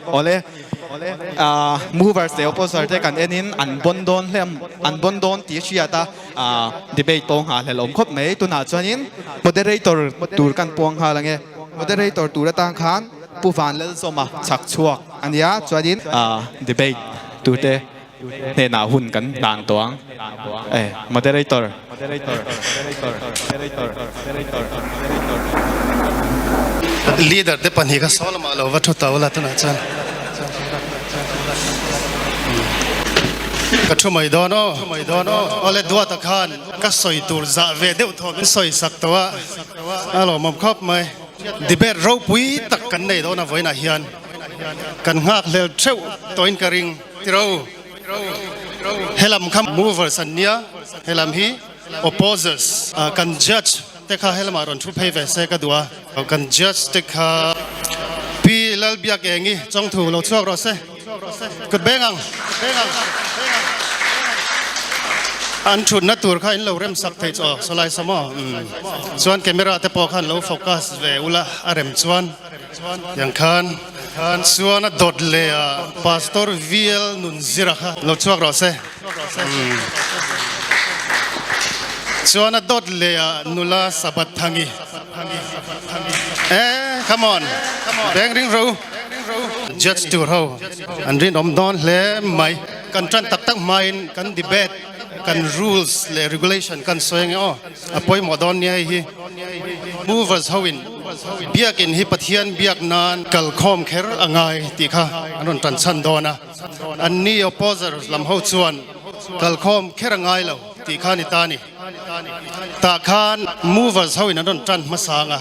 Awle, movers leh opposer te kan enin an bon dawn hle an bon dawn tih a hriat a, debate pawh nghahhlelh awm khawp mai. Tunah chuanin moderator tur kan puang nghal ang e. Moderator tur atang khan Pu Vanlalzawma chhak chhuak a nia, chuanin debate turte hnenah hun kan hlan tawh ang. E, moderator. Leader te pahnih kha saw lamah lo va thu tau la tunah chuan ka thu mai dawn aw. Awle Duata khan ka sawi tur zah ve deuh thaw min sawi sak tawh a, a lawmawm khawp mai. Debate ropui tak kan nei dawn a vawiinah hian kan nghak hlel theuh tawhin ka ring tiro. Helam kha movers an nia, helam hi opposers. Kan judge te kha helamah rawn thu phei ve se ka duh a, kan judge te kha Pi Lalbiakengi chawngthu lo chhuak rawh se. Kut beng ang. An thutna tur kha in lo rem sak thei chu aw, sawlai sa maw? Chuan camera te pawh khan lo focus ve ula a rem chuan tiang khan chuan a dawt leh a Pastor VL Nunzira kha lo chhuak rawh se. Chuan a dawt leh a nula Sabathangi. Eh, come on, beng ring ro. Judge tur ho an rinawm dawn hle mai. Kan tan tak tak hmain kan debate, kan rules leh regulation kan sawi ange aw. A pawimawh dawn nia hei hi. Movers hoin biakin hi Pathian biak nan kalkhawm kher a ngai tih kha an rawn tan chhan dawn a. Anni opposers lam ho chuan kalkhawm kher a ngai lo tih kha a ni ta a ni. Tah khan movers ho in an rawn tan hmasa ang a,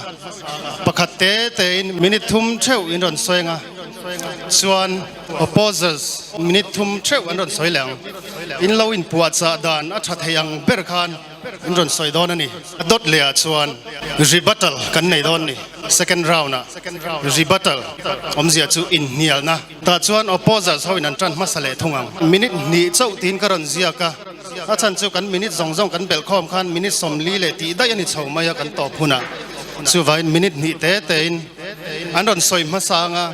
pakhat te te in minute thum theuh in rawn sawi ang a, chuan opposers minute thum theuh an rawn sawi leh ang. In lo inpuahchah dan a tha thei ang ber khan in rawn sawi dawn a ni. A dawt leh ah chuan rebuttal kan nei dawn a ni, second round ah rebuttal awmzia chu inhnialna. Tah chuan opposers ho in an tan hmasa leh thung ang. Minute hnih chauh tiin ka rawn ziak a, a chhan chu kan minute zawng zawng kan belh khawm khan minute 40 leh tih daih a ni chho mai a kan tawp hunah. Chuvangin minute hnih te tein an rawn sawi hmasa ang a,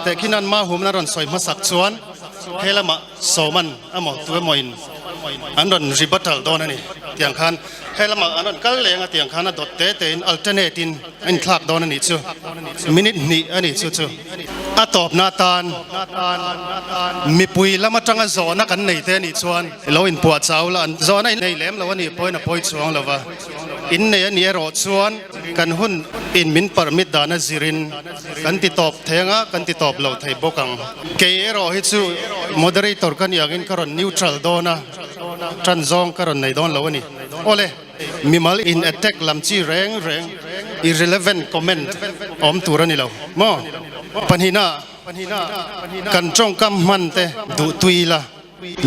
tehkhin an mahum an rawn sawi hmasak chuan he lamah sawman emaw tu emaw in an rawn rebuttal dawn a ni. Tiang khan he lamah an rawn kal leng a tiang khan a dawt te tein alternate in a inthlak dawn a nih chu. Minute hnih a nih chu chu. A tawpna atan mipui lam atanga zawhna kan nei te a nih chuan lo inpuah chau la, zawhna in nei lem lo a nih pawhin a pawi chuang lo va, in nei a nih erawh chuan kan hun in min permit dana zirin kan ti tawp thei anga kan ti tawp lo thei bawk ang. Kei erawh hi chu moderator ka nih angin ka rawn neutral dawn a, tan zawng ka rawn nei dawn lo a ni. Awle. Mimal in attack lam chi reng reng irrelevant comment awm tur a ni lo maw? Pahnihna, kan tawngkam hman te duh tui la,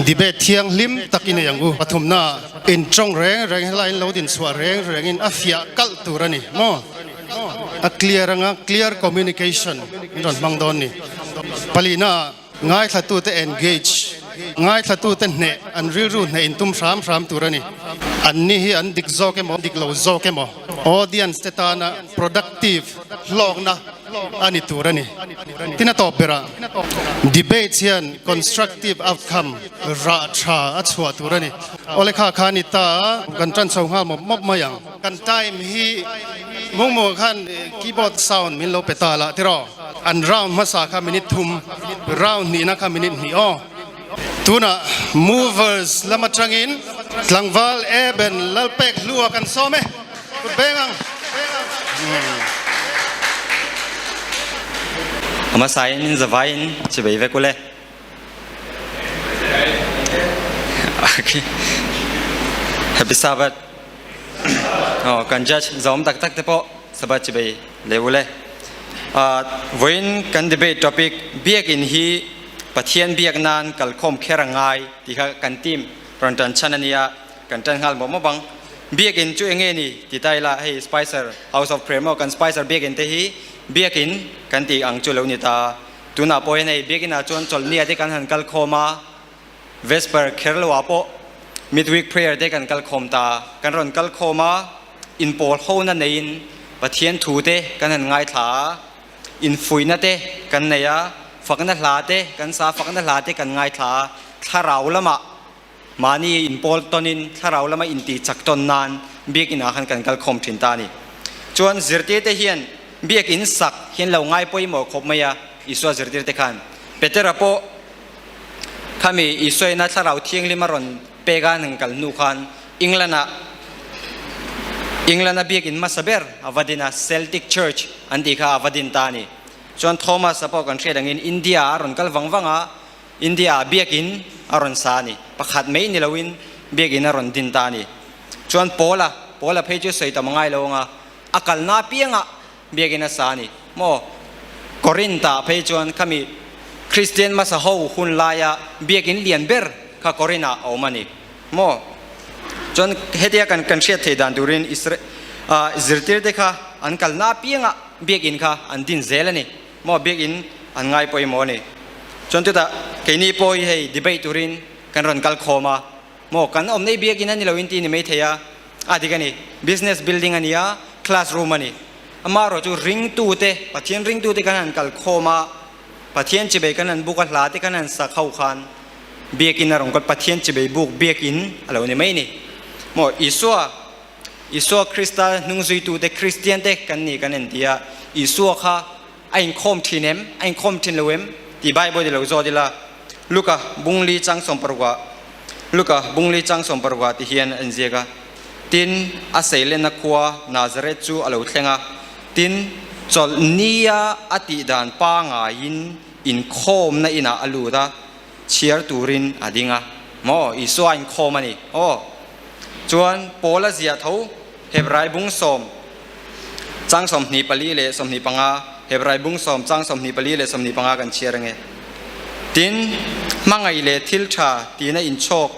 debate thianghlim tak i nei ang u. Pathumna, in tawng reng reng helai in lo din chhuah reng reng in a fiah kalh tur a ni maw? A clear anga clear communication in rawn hmang dawn ni. Palihna, Ngaithlatute engage, Ngaithlatute hneh, an rilru hneh in tum hram hram tur a ni. Anni hi an dik zawk emaw, dik lo zawk emaw, audience te tana productive hlawkna a ni tur a ni. Tin a tawp berah, debates hian constructive outcome, rah tha a chhuah tur a ni. Awle kha kha a ni ta a, kan tan chho nghal mawp mawp mai ang. Kan time hi mungmu khan keyboard sound min lo pe ta lah tiraw? An round hmasa kha minute thum, round hnihna kha minute hnih aw. Tunah movers lam atangin tlangval Eben Lalpek hlua kan sawm e. Kut beng ang. A hmasa in in zavai in chivei vek ule. Happy Sabbath. Oh, kan judge zawm tak tak te pawh Sabbath chibai le ule. Voin kan debate topic biakin hi Pathian biak nan kalkhawm kher a ngai ti kha kan team rawn tan chhan ania kan tan nghal mawp mawp ang. Biakin chu enge ni ti ta ila hei Spicer House of Prayer maw kan Spicer biakin te hi biakin kan tih ang chu lo ni ta. Tunah pawh hian hei biakin ah chuan chawlhni ah te kan han kalkhawm a. Vesper kher lo ah pawh midweek prayer te kan kal khawm ta. Kan rawn kal khawm a, inpawl hona neiin Pathian thu te kan han ngaithla a, infuihna te kan nei a, Fakna hla te kan sa a, fakna hla te kan ngaithla a, thlarau lamah mahni inpawl tawnin thlarau lama intih chak tawn nan biakinn ah khan kan kal khawm thin ta a ni. Chuan zirtirte hian biakinn sak hian lo ngai pawimawh khawp mai a, Isua zirtirte khan. Petera pawh khami Isua ina thlarau thianghlim a rawn pek a an kal hnu khan England ah England a biakinn hmasa ber a va din a, Celtic Church an tih kha a va din ta a ni. Chuan Thomas a pawh kan hriat angin India ah a rawn kal vang vang a, India ah biakinn a rawn sa a ni. Pakhat mai ni loin biakinn a rawn din ta a ni. Chuan Paula, Paula phei chu sawi tam a ngai lo ang a, a kalna apiangah biakinn a sa a ni. Maw? Korinth ah phei chuan khami Kristian hmasa ho hun laia biakinn lian ber kha Korinth ah a awm a ni. Maw? Chuan hetia kan kan hriat theih dan turin Isra ah zirtirte kha an kalna apiangah biakinn kha an din zel a ni. Maw biakinn an ngai pawimawh a ni. Chuan chutah keini pawh hi hei debate turin kan rawn kal khawm a, maw kan awm nei biakinn a ni lo in tih ni maithei a, a dik a ni. Business building a ni a, class room a ni. Amaherawh chu ringtute, Pathian ringtute kan han kal khawm a, Pathian chibei kan han buk a, hla te kan han sak ho khan biakinn a rawn kawt, Pathian chibei buk biakinn a lo ni mai a ni. Maw Isua Isua Krista hnungzuitute Kristiante kan ni kan inti a, Isua kha a inkhawm thin em, a inkhawm thin lo em tih Bible i lo zawt ila, Luka bungli chang sawmparukah Luka bungli chang sawmparukah ti hian a inziak a, Tin, a seilenna khua Nazareth chu a lo thleng a, tin, chawlh nia a tih dan pangaiin inkhawmna inah a lut a, chhiar turin a ding a. Maw? Isua a inkhawm a ni. Aw. Chuan Paula ziah tho Hebrai bung sawm chang 24 leh 25, Hebrai bung sawm chang 24 leh 25 kan chhiar ange. Tin, hmangaih leh thil tha tina inchhawk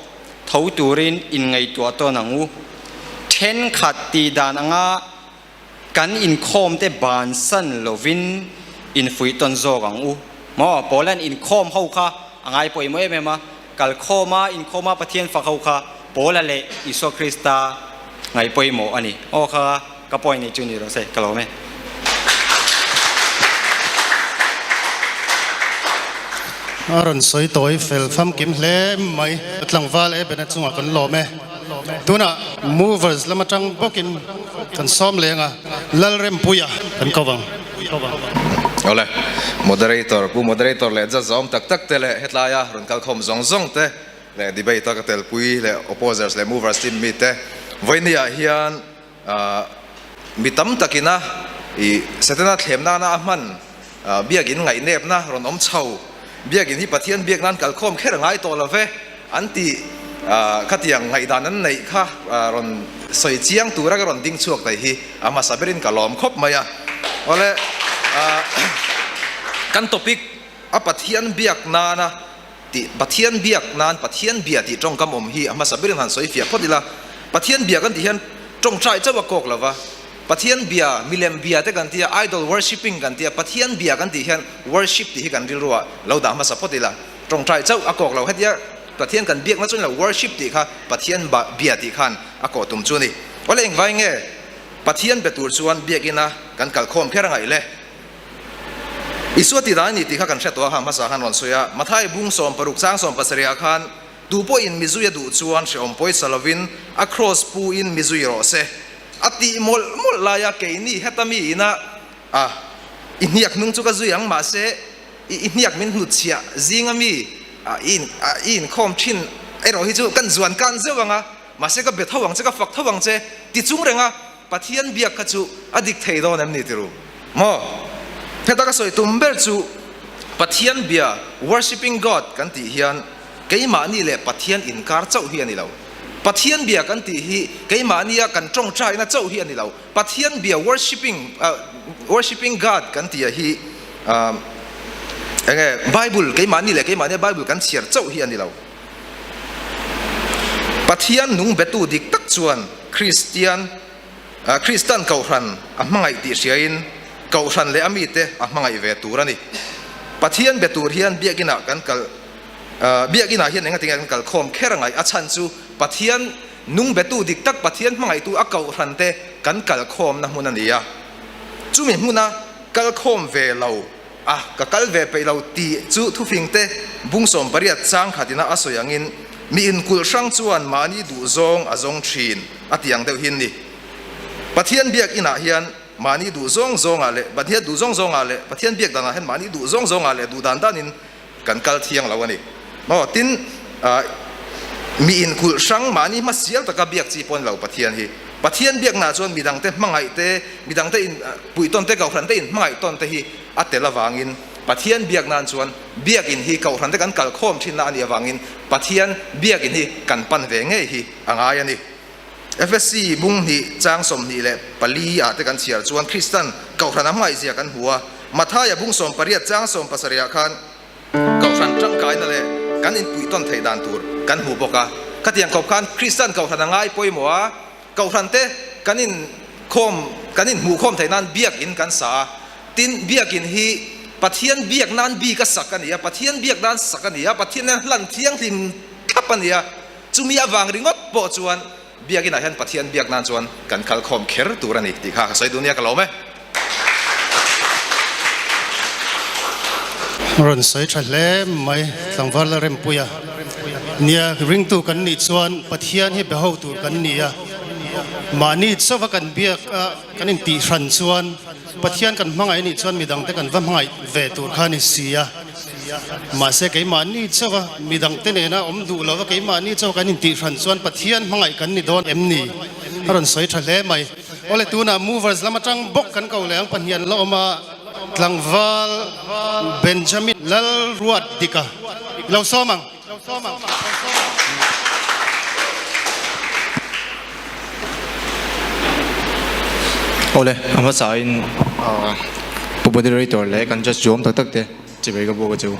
tho turin inngaihtuah tawn ang u. Thenkhat tih dan anga Kan inkhawmte bansan lovin infuih tawn zawk ang u. Maw? Paula'n inkhawm ho kha a ngai pawimawh em em a, kalkhawma inkhawma Pathian fak ho kha Paula leh Isua Krista ngaih pawimawh a ni. Aw kha ka point nei chu ni rawh se, ka lawm e. A rawn sawi tawi fel famkim hle mai. Tlangval e bena chungah kan lawm e. Tunah movers lam atang bawkin kan sawm leng a, Lalrempuia kan ko vang. Awle, moderator, Pu Moderator leh judge zawm tak tak te leh hetlaia rawn kalkhawm zawng zawng te leh debate a ka telpui leh opposers leh movers team mi te vawinia hian Mi tam takina i Setana thlem nana a hman biakin ngaihnepna rawn awm chho. Biakin hi Pathian biak nan kalkhawm kher a ngai tawh lo ve an tih khatiang ngaihdan an neih kha rawn sawi chiang tura ka rawn ding chhuak daih hi a hmasa berin ka lawm khawp mai a. Awle kan topic a Pathian biak nana Tih Pathian biak nan Pathian bia tih tawngkam awm hi a hmasa berin han sawi fiah phawt ila. Pathian bia kan tih hian tawngtai chauh a kawk lova, Pathian bia, milem bia te kan tia, idol worshipping kan tia, Pathian bia kan tih hian worship tih hi kan rilruah lo dah hmasa phawt ila. Tawngtai chauh a kawk lo. Hetia Pathian kan biakna chuan lo worship tih kha Pathian bia tih khan a kawh tum chu a ni. Awle engvai nge Pathian be tur chuan biakina kan kalkhawm kher a ngaih le? Isua tih dan a ni tih kha kan hre tawh a, ha hmasa khan rawn sawi a, Mathai bung 60 chang 17 ah khan, Tu pawhin mizui a duh chuan hrehawm pawisa lovin a kraws pu in mizui rawh se a tih mawlh mawlh lai a, keini heta mi ina a i hniak hnung chu ka zui ang mahse i hniak min hnutchhiah zinga mi a i inkhawm thin erawh hi chu kan zuan kan zeuh ang a, mahse ka be tho ang che ka fak tho ang che ti chung reng a. Pathian biak kha chu a dik thei dawn em ni tiru maw? Heta ka sawi tum ber chu Pathian bia, worshipping God, kan tih hian keimahni leh Pathian inkar chauh hi a ni lo. Pathian bia kan tih hi keimahnia kan tawngtaina chauh hi a ni lo. Pathian bia, worshipping, worshipping God, kan tih hi enge Bible, keimahni leh keimahnia Bible kan chhiar chauh hi a ni lo. Pathian nung betu dik tak chuan Kristian, Kristan Kohhran a hmangaih tih hriain Kohhran leh a mite a hmangaih ve tur a ni. Pathian be tur hian biakinah kan kal, biakinah hian engatinge kan kal khawm kher angaih? A chhan chu Pathian nung betu dik tak, Pathian hmangaihtu a Kohhran te kan kal khawmna hmun a ni a. Chumi hmuna kal khawm ve lo. A, ka kal ve peih lo tih chu thufingte bung 18 chang khatina a sawi angin mi inkulh hrang chuan mahni duhzawng a zawng thin a tih ang deuh hin ni. Pathian biak inah hian mahni duh zawng zawngah leh Pathian duh zawng zawngah leh Pathian biak danah hian mahni duh zawng zawngah leh duh dan danin kan kal thiang lo a ni. Maw? Tin, mi inkulh hrang mahni hmasial taka biak chi pawh ni lo Pathian hi. Pathian biaknaah chuan midangte hmangaih te, midangte in puih tawn te, kohhran te in hmangaih tawn te hi a tel avangin Pathian biak nan chuan biakin hi kohhran te kan kal khawm thinna a nih avangin Pathian biakin hi kan pan ve ngei hi a ngai a ni. FSC bung hnih chang 24 ah te kan chhiar chuan Kristan kohhran a hmangaihzia kan hmu a, Mathaia bung 18 chang 17 ah khan kohhran tangkaina leh kan inpuih tawn theih dan tur kan hmu bawk a. Khatiang khawp khan Kristan kohhran a ngai pawimawh a, kohhran te kan inkhawm kan inhmuhkhawm theih nan biakin kan sa a, tin biakin hi Pathian biak nan bik a sak a ni a, Pathian biak nan sak a ni a, Pathian hian hlan thianghlim thlap a ni a. Chumi avang ringawt pawh chuan Biakinah hian Pathian biak nan chuan kan kal khawm kher tur a ni tih kha ka sawi duh nia ka lawm e. Rawn sawi tha hle mai tlangval la rempuia. Nia ringtu kan nih chuan Pathian hi be ho tur kan ni a, mahni chauha kan biak a kan intih hran chuan Pathian kan hmangaih nih chuan midangte kan va hmangaih ve tur kha a ni si a. Mahse keimahni chauha midangte nena awm duh lova keimahni chauha kan intih hran chuan Pathian hmangaih kan ni dawn em ni? A rawn sawi tha hle mai. Awle tunah Movers lam atang bawk kan ko leh ang pahnian la awm a, tlangval Benjamin Lalruatdika i lo sawm ang. Awle, a hmasain Pu Moderator leh kan Judge duam tak tak te chivei ka buk a chu.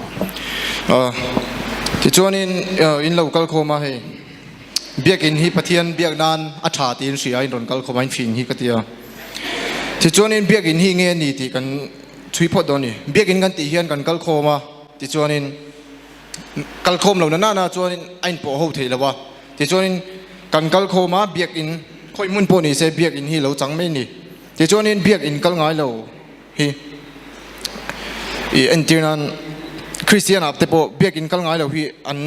Tichuanin in lo kal khawm a hei, biakin hi Pathian biak nan a tha tiin hria a in rawn kal khawm a in fing hi ka ti a. Tichuanin biakin hi nge a ni tih kan chhui phawt dawn a ni. Biakin kan tih hian kan kal khawm a, tichuanin Kalkhawm lo na nana chuanin a inpawh ho thei lo a, tichuanin kan kalkhawm a biakin khawi hmun pawh ni se biakin hi lo chang mai ni. Tichuanin biakin kal ngai lo hi i entir nan Kristian ah te pawh biakin kal ngai lo hi an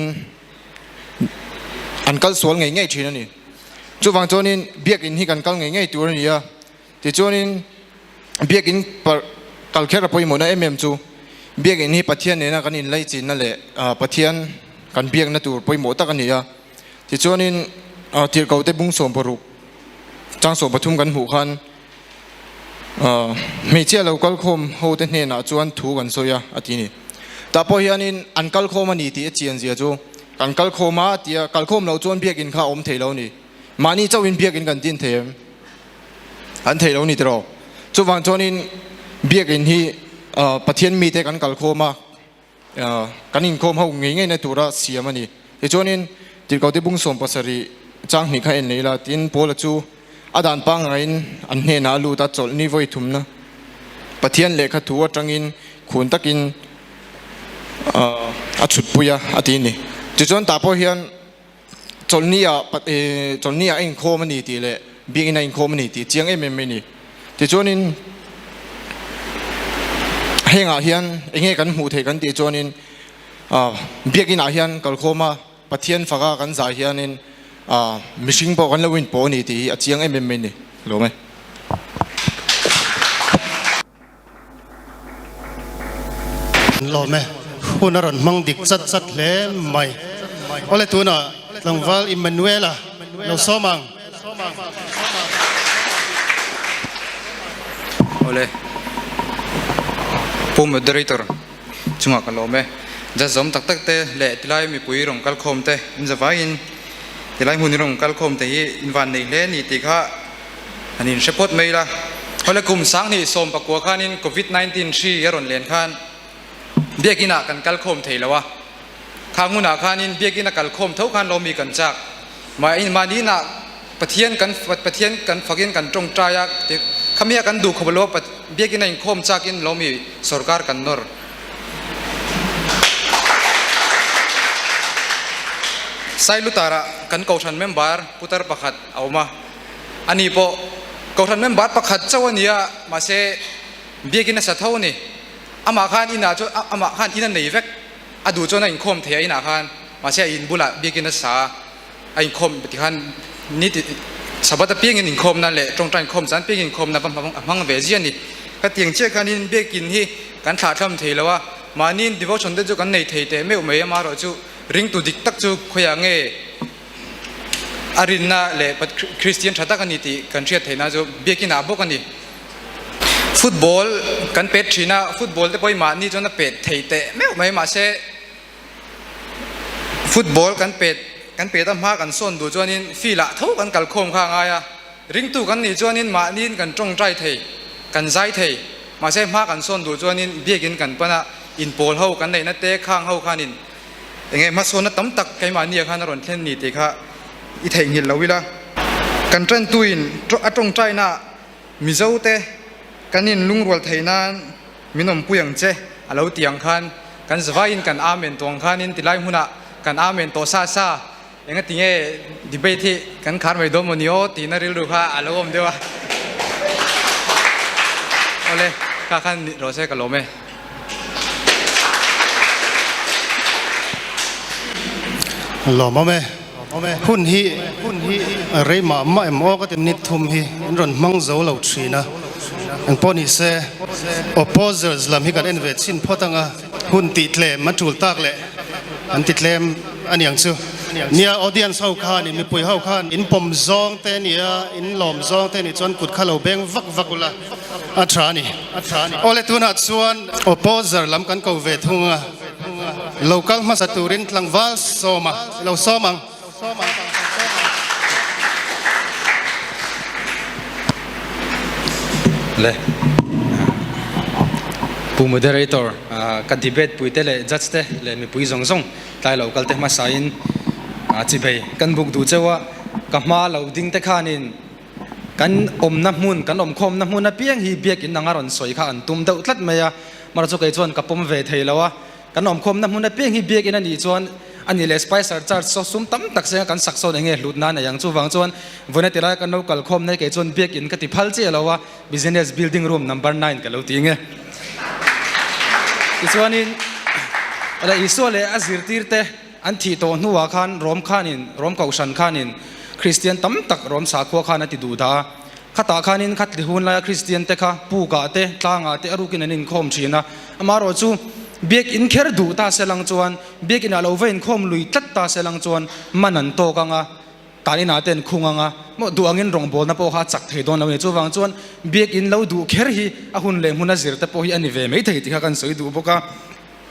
an kal sual ngei ngei thin a ni. Chuvang chuanin biakin hi kan kal ngei ngei tur a ni a. Tichuanin Biakinn kal kher a pawimawhna em em chu Biakinn hi Pathian nena kan inlaichinna leh Pathian kan biakna tur pawimawh tak a ni a. Tichuanin Tirhkohte bung 60 chang 13 kan hmuh khan hmeichhia lo kalkhawm hote hnenah chuan thu kan sawi a a ti a ni. Tah pawh hianin an kalkhawm a ni tih a chianzia chu kan kalkhawm a tia kalkhawm loh chuan Biakinn kha a awm thei lo a ni. Mahni chauhin Biakinn kan din thei em? An thei lo ni tiraw? Chuvang chuanin Biakinn hi Pathian mite kan kalkhawm a, kan inkhawm ho ngei ngeina tura siam a ni. Tichuanin Tirhkohte bung 70 chang hnih kha en leh ila, tin Paula chu a dan pangngaiin an hnenah a lut a, chawlhni vawi thumna Pathian lehkha thu atangin khun takin a chhutpui a, a ti a ni. Tichuan tah pawh hian Chawlhni ah chawlhni ah a inkhawm a ni tih leh biakinn a inkhawm a ni tih chiang em em mai a ni. Tichuanin hengah hian eng nge kan hmuh theih kan tih chuanin biakinn ah hian kalkhawm a Pathian faka kan zai hianin mihring pawh kan lo inpawh a ni tih hi a chiang em em mai a ni. Lawm e. Lawm e, hun a rawn hmang dik chat chat hle mai. Awle tunah tlangval Immanuela lo sawm ang. Awle, Pu Moderator chungah ka lawm e. Judge zawm tak tak te leh tilai mipui rawn kal khawm te in zavaiin tilai hmun rawn kal khawm te hi in van nei hle a ni tih kha An inhre phawt mai la. Hawle kum 2019 khanin Covid 19 hri a rawn len khan Biakinn ah kan kal khawm thei lo a. Kha hmunah khanin Biakinn a kal khawm tho khan lawmi kan chak. Mahni inah Pathian kan Pathian kan fakin kan tawngtai a, khami a kan duh khawp lo a, Biakinn a inkhawm chakin lawmi sorkar kan nawr. Sailutar ah kan Kohhran member putar pakhat a awm a. Ani pawh Kohhran member pakhat chauh a ni a, mahse Biakinn a sa tho a ni. Amah khan inah chuan amah khan in a nei vek, a duh chuan a inkhawm thei a inah khan, mahse a in bulah biakin a sa a, a inkhawm ti khan ni ti Sabbath apiangin inkhawmna leh tawngtai inkhawm zan apiangin inkhawmna va hmang a hmang ve zia a ni. Ka tiang chiah khanin biakin hi kan thlahthlam thei lo a, mahniin devotion te chu kan nei thei teh meuh mai amaherawhchu ringtu dik tak chu khawiah nge A rinna leh Kristian tha tak a ni tih kan hriat theihna chu biakin ah bawk a ni. Football kan pet thin a, football te pawh hi mahni chuan a pet thei teh meuh mai mahse football kan pet kan pet a hma kan sawn duh chuanin field ah tho kan kal khawm kha a ngai a, ringtu kan nih chuanin mahniin kan tawngtai thei, kan zai thei mahse hma kan sawn duh chuanin biakin kan pan a, inpawl ho kan neihna te khang ho khanin Enge hmasawnna tam tak keimahni ah khan a rawn thlen ni tih kha i theihnghilh lo ila. Kan tantuin a tawngtaina ah Mizo te kan in lungrual thei nan min awmpui ang che a lo ti ang khan kan zavaiin kan Amen tawh ang khanin tilai hmunah kan Amen tawh sa sa enga tinge debate hi kan khar mai dawn maw ni aw tihna rilru kha a lo awm deuh a. Awle kha khan rawh se ka lawm e. Lawmawm e. Hun hi rei mah mah em aw ka ti minute thum hi an rawn hmang zo lo thin a. Eng pawh ni se opposers lam hi kan en ve chhin phawt ang a, hun tih tlem an tul tak leh an ti tlem a niang chu. Nia audience ho khan in mipui ho khan in pawm zawng te nia in lawm zawng te nih chuan kut kha lo beng vak vak ula. A tha a ni. Awle tunah chuan opposer lam kan ko ve thung a, lo kal hmasa turin tlangval sawma lo sawm ang. Le Pu Moderator, ka debate puite leh judge te leh mipui zawng zawng tlai lo kal te hmasain chibei kan buk duh cheu a, ka hma lo ding te khanin Kan awmna hmun, kan awmkhawmna hmun apiang hi biakinn anga rawn sawi kha an tum deuh tlat mai a, mara chu kei chuan ka pawm ve thei lo a, kan awmkhawmna hmun apiang hi biakinn a nih chuan a nih leh Spicer Church saw sum tam tak senga kan sak sawn enge hlut nan ei ang chuvang chuan vawiin a ti laia kan lo kalkhawmna hi kei chuan biakinn ka ti phal chiah lo a, Business Building Room Number Nine ka lo ti nge. Tichuanin Isua leh a zirtirte An thih tawh hnuah khan Rom khanin, Rom kohhran khanin Kristian tam tak Rom sakhua khan a ti duh dah a. Khatah khanin khatli hun laia Kristian te kha pukah te, tlangah te a rukin an inkhawm thin a. Amaherawh chu biakinn kher duh ta se lang chuan, biakinah lo va inkhawm lui tlat ta se lang chuan man an tawk ang a, tan inah te an khung ang a, maw duh angin rawngbawlna pawh kha a chak thei dawn lo a ni. Chuvang chuan biakinn lo duh kher hi a hun leh hmun a zir te pawh hi a ni ve maithei tih kha kan sawi duh bawk a.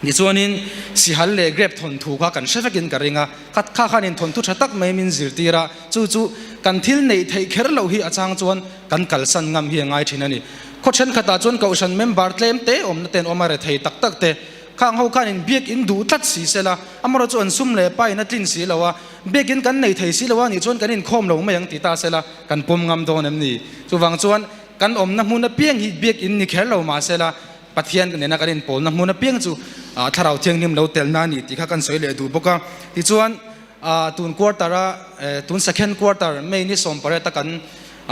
Tichuanin, Sihal leh Grep thawnthu kha kan hre vekin ka ring a, kha kha khanin thawnthu tha tak mai min zirtir a, chu chu kan thil neih theih kher loh hi a chang chuan kan kalsan ngam hi a ngai thin a ni. Khaw thenkhatah chuan Kohhran member tlem te awmna ten awm a re thei tak tak te, khang ho khanin biakin duh tlat si sela, amaherawh chu an sum leh pain a tlin si lo a, biakin kan nei thei si lo a nih chuan kan inkhawm lo mai ang ti ta sela, kan pawm ngam dawn em ni? Chuvang chuan kan awmna hmun apiang hi biakin ni kher lo mahsela, Pathian nena kan inpawlna hmun apiang chu Thlarau Thianghlim lo telna a ni tih kha kan sawi leh duh bawk a. Tichuan, tun quarter a, tun second quarter May ni 18 a kan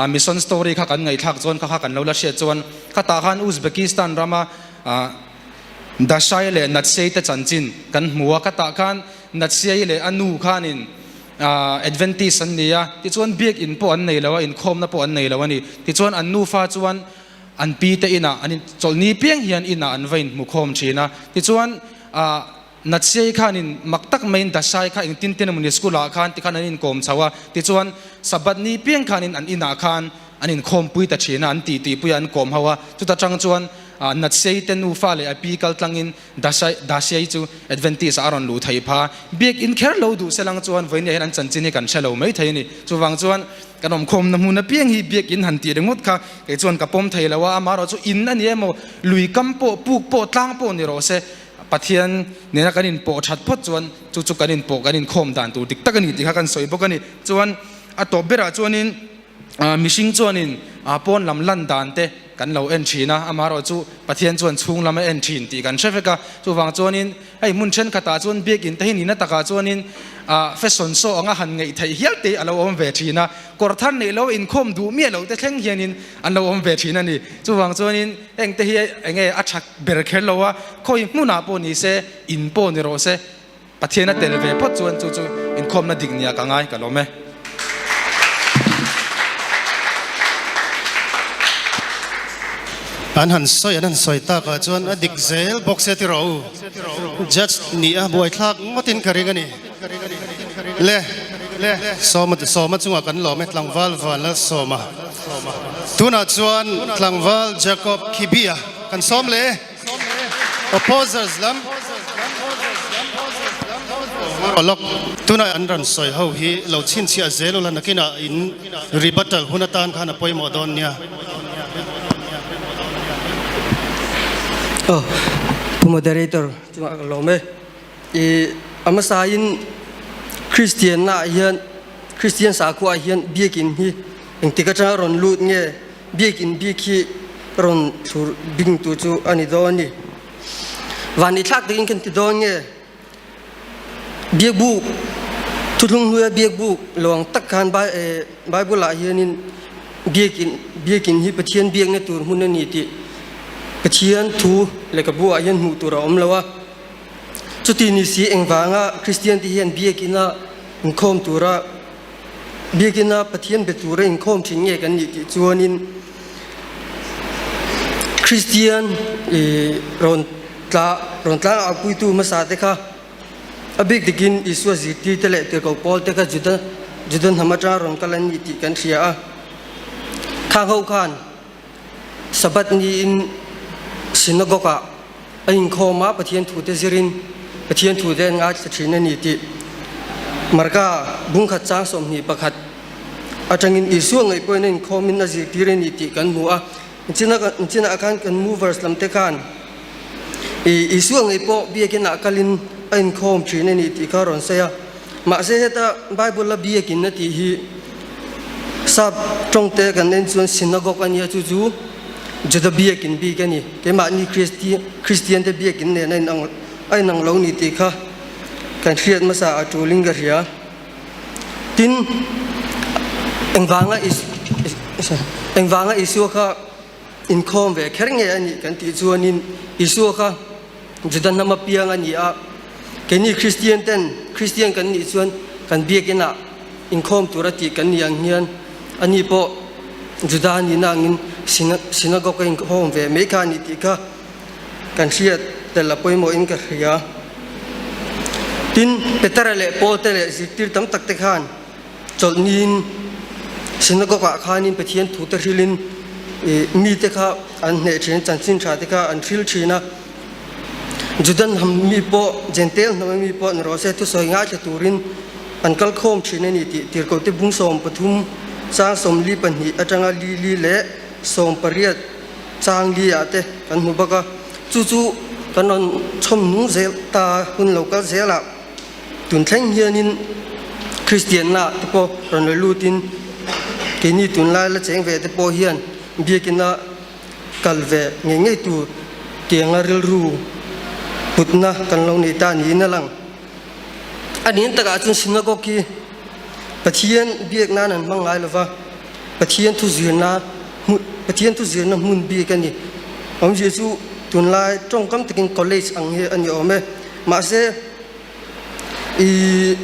mission story kha kan ngaihthlak chuan kha kha kan lo la hriat chuan khatah khan Uzbekistan rama Dashai leh Natsei te chanchin kan hmu a. Khatah khan Natsei leh a nu khanin Adventist an ni a, tichuan biakinn pawh an nei lo a, inkhawmna pawh an nei lo a ni. Tichuan an nufa chuan An pi te inah an in chawlhni piang hian inah an va inhmu khawm thin a. Tichuan, ah, Natsiai khanin mak tak maiin Dasai kha engtin tin emawni school ah khan tikhan an inkawm chho a. Tichuan, Sabbath ni piang khanin an inah khan an inkhawmpui ta thin a, an titipui a, an kawm ho a. Chuta tang chuan, ah, Natsiai te nufa leh a pi kal tlangin Dasai, Dasiai chu Adventist ah a rawn luh thei pha. Biakinn kher lo duh selang chuan vawinia hian an chanchin hi kan hre lo mai thei a ni. Chuvang chuan, Kan awmkhawmna hmun apiang hi biakinn han tih ringawt kha kei chuan ka pawm thei lo a, amaherawh chu in a ni emaw, lui kam pawh, puk pawh, tlang pawh ni rawh se, Pathian nena kan inpawh that phawt chuan chu chu kan inpawh kan inkhawm dan tur dik tak a ni tih kha kan sawi bawk a ni. Chuan a tawp berah chuanin Mihring chuanin pawn lam lan dan te kan lo en thin a, amaherawhchu Pathian chuan chhung lam a en thin tih kan hre vek a. Chuvang chuanin hei hmun thenkhatah chuan biakinn te hi nihna takah chuanin fashion show anga han ngaih theih hial te a lo awm ve thin a, kawr thar neih lo inkhawm duh miah loh te thleng hianin an lo awm ve thin a ni. Chuvang chuanin heng te hi enge a tha ber kher lo a, khawi hmunah pawh ni se, in pawh ni rawh se, Pathian a tel ve phawt chuan chu chu inkhawmna dik nia ka ngai ka lawm e. An han sawi an han sawi takah chuan a dik zel bawk se tiraw u. Judge nih a buaithlak ngawtin ka ring a ni. Le Sawma Sawma chungah kan lawm e tlangval Vanlalsawma. Tunah chuan tlangval Jacob Khibia kan sawm leh e. Opposers lam Lawk tunah an rawn sawi ho hi lo chhinchhiah zel ula nakinah in rebuttal hun atan khan a pawimawh dawn nia. Aw Pu Moderator chungah ka lawm e. I a hmasain Kristian naah hian Kristian sakhuaah hian biakin hi engtik atanga rawn lut nge Biakinn bik hi rawn thlur bingtu chu a ni dawn a ni. Vanni thlak takin kan ti dawn nge? Biakbuk, Thuthlung hnuaia biakbuk lo ang tak khan Bible ah hianin biakinn, biakinn hi Pathian biakna tur hmun a ni tih Pathian thu lehkhabu ah hian hmuh tur a awm lo a. Chuti ni si engvanga Kristian te hian biakinn a inkhawm tura Biakina Pathian be tura inkhawm thin nge kan nih tih chuanin Kristian rawn tla rawn tlang au puitu hmasa te kha a bik dikin Isua zirtir te leh tirhkoh Paul te kha Juda Juda hnam atanga rawn kal an nih tih kan hria a. Khang ho khan Sabbath niin synagogue ah a inkhawm a, Pathian thute zirin Pathian thute an ngaithla thin a ni tih Marka bungkhat chang 21 atangin Isua ngaih pawhin a inkhawmin a zirtir a ni tih kan hmu a. Chinah khan kan movers lam te khan Isua ngaih pawh biakin ah kalin a inkhawm thin a ni tih kha a rawn sawi a. Mahse heta Bible a biakin a tih hi sap tawngte kan en chuan synagogue a nia chu chu Juda biakin bik a ni. Keimahni Kristian te biakin nen a inang a inang lo ni tih kha kan hriat hmasa a tulin ka hria. Tin, engvanga engvanga Isua kha inkhawm ve kher nge a nih kan tih chuanin Isua kha Juda hnam apiang a ni a, keini Kristian ten Kristian kan nih chuan kan biakin ah inkhawm tur a tih kan nih ang hian ani pawh Juda nihna angin synagogue a inkhawm ve mai kha a ni tih kha kan hriat tel a pawimawhin ka hria. Tin, Petera leh Paul te leh zirtir tam tak te khan Chawlhniin synagogue ah khanin Pathian thu te hrilhin mi te kha an hneh thin, chanchin tha te kha an hril thin a. Judan hnam mi pawh, Jentail hnam mi pawh ni rawh se thusawi ngaithla turin an kal khawm thin a ni tih Tirhkohte bung 13 chang 42 atanga li li leh 18 chang li ah te kan hmu bawk a. Chu chu kan rawn chhawm nung zel ta hun lo kal zel ah. Tun thleng hianin Kristianna te pawh rawn la lutin keini tunlai la cheng ve te pawh hian biakina kal ve ngei ngei tur tianga rilru putna kan lo nei ta niin a lang. A nin takah chuan synagogue hi Pathian biak nan an hmang ngai lova, Pathian thu zirna Pathian thu zirna hmun bik a ni. Awmzia chu tunlai tawngkam takin college ang hi a ni awm e. Mahse, I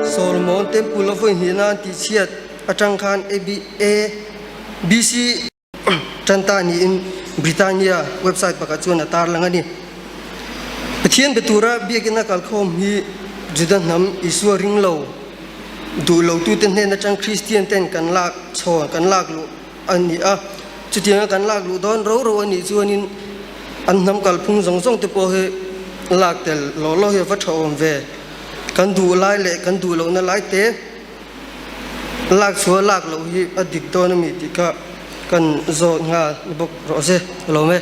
Solomon Temple a vawi hnihna an tihchhiat atang khan ABC tan ta niin Britannia website pakhat chuan a tarlang a ni. Pathian be tura biakina kalkhawm hi Juda hnam Isua ring lo duh lotute hnen atang Kristian ten kan lak chhawn kan lak luh a ni a, chutianga kan lak luh dawn ro ro a nih chuanin an hnam kalphung zawng zawng te pawh hi lak tel law law hi a va tha awm ve. Kan duh lai leh kan duh lohna lai te lak chhuah lak loh hi a dik dawn a mi tih kha kan zawt nghal ni bawk rawh se ka lawm e.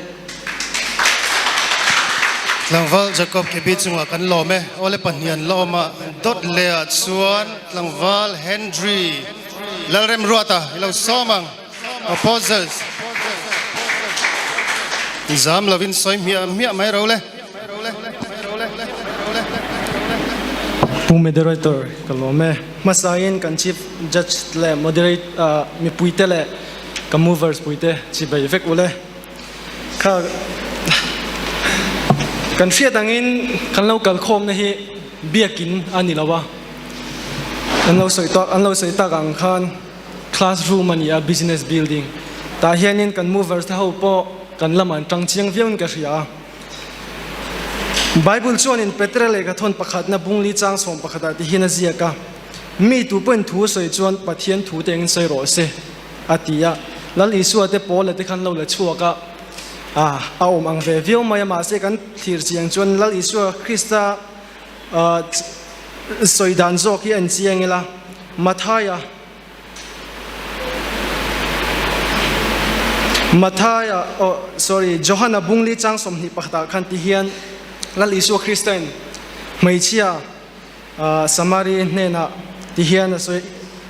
Tlangval Jacob Kebi chungah kan lawm e. Awle pahnian la awm a, dawt lehah chuan Tlangval Henry. Lalremruata i lo sawm ang. Opposers. Zam lovin sawi hmiah hmiah mai ro le. Pu Moderator ka lawm e. Hmasain kan Chief Judge leh Moderate mipuite leh ka movers puite chibai vek ule. Kha kan hriat angin kan lo kalkhawmna hi biakin a ni lo a. An lo sawi tak an lo sawi tak ang khan classroom a ni a, business building. Tah hianin kan movers te ho pawh kan lamah an tang chiang viauin ka hria a. Bible chuanin Petra lehkha thawn pakhatna bungli chang sawm pakhatah ti hian a ziak a, Mi tu pawhin thu sawi chuan Pathian thu te engin sawi rawh se, a ti a. Lal Isua te Paula te khan lo la chhuak a, a awm ang ve viau mai a, mahse kan thlir chiang chuan Lal Isua Krista sawi dan zawk hi a inchiang ila, Mathaia, Mathaia, oh sorry, Johana bungli chang 21 ah khan ti hian Lal Isua Kristain hmeichhia Samari hnenah ti hian a sawi,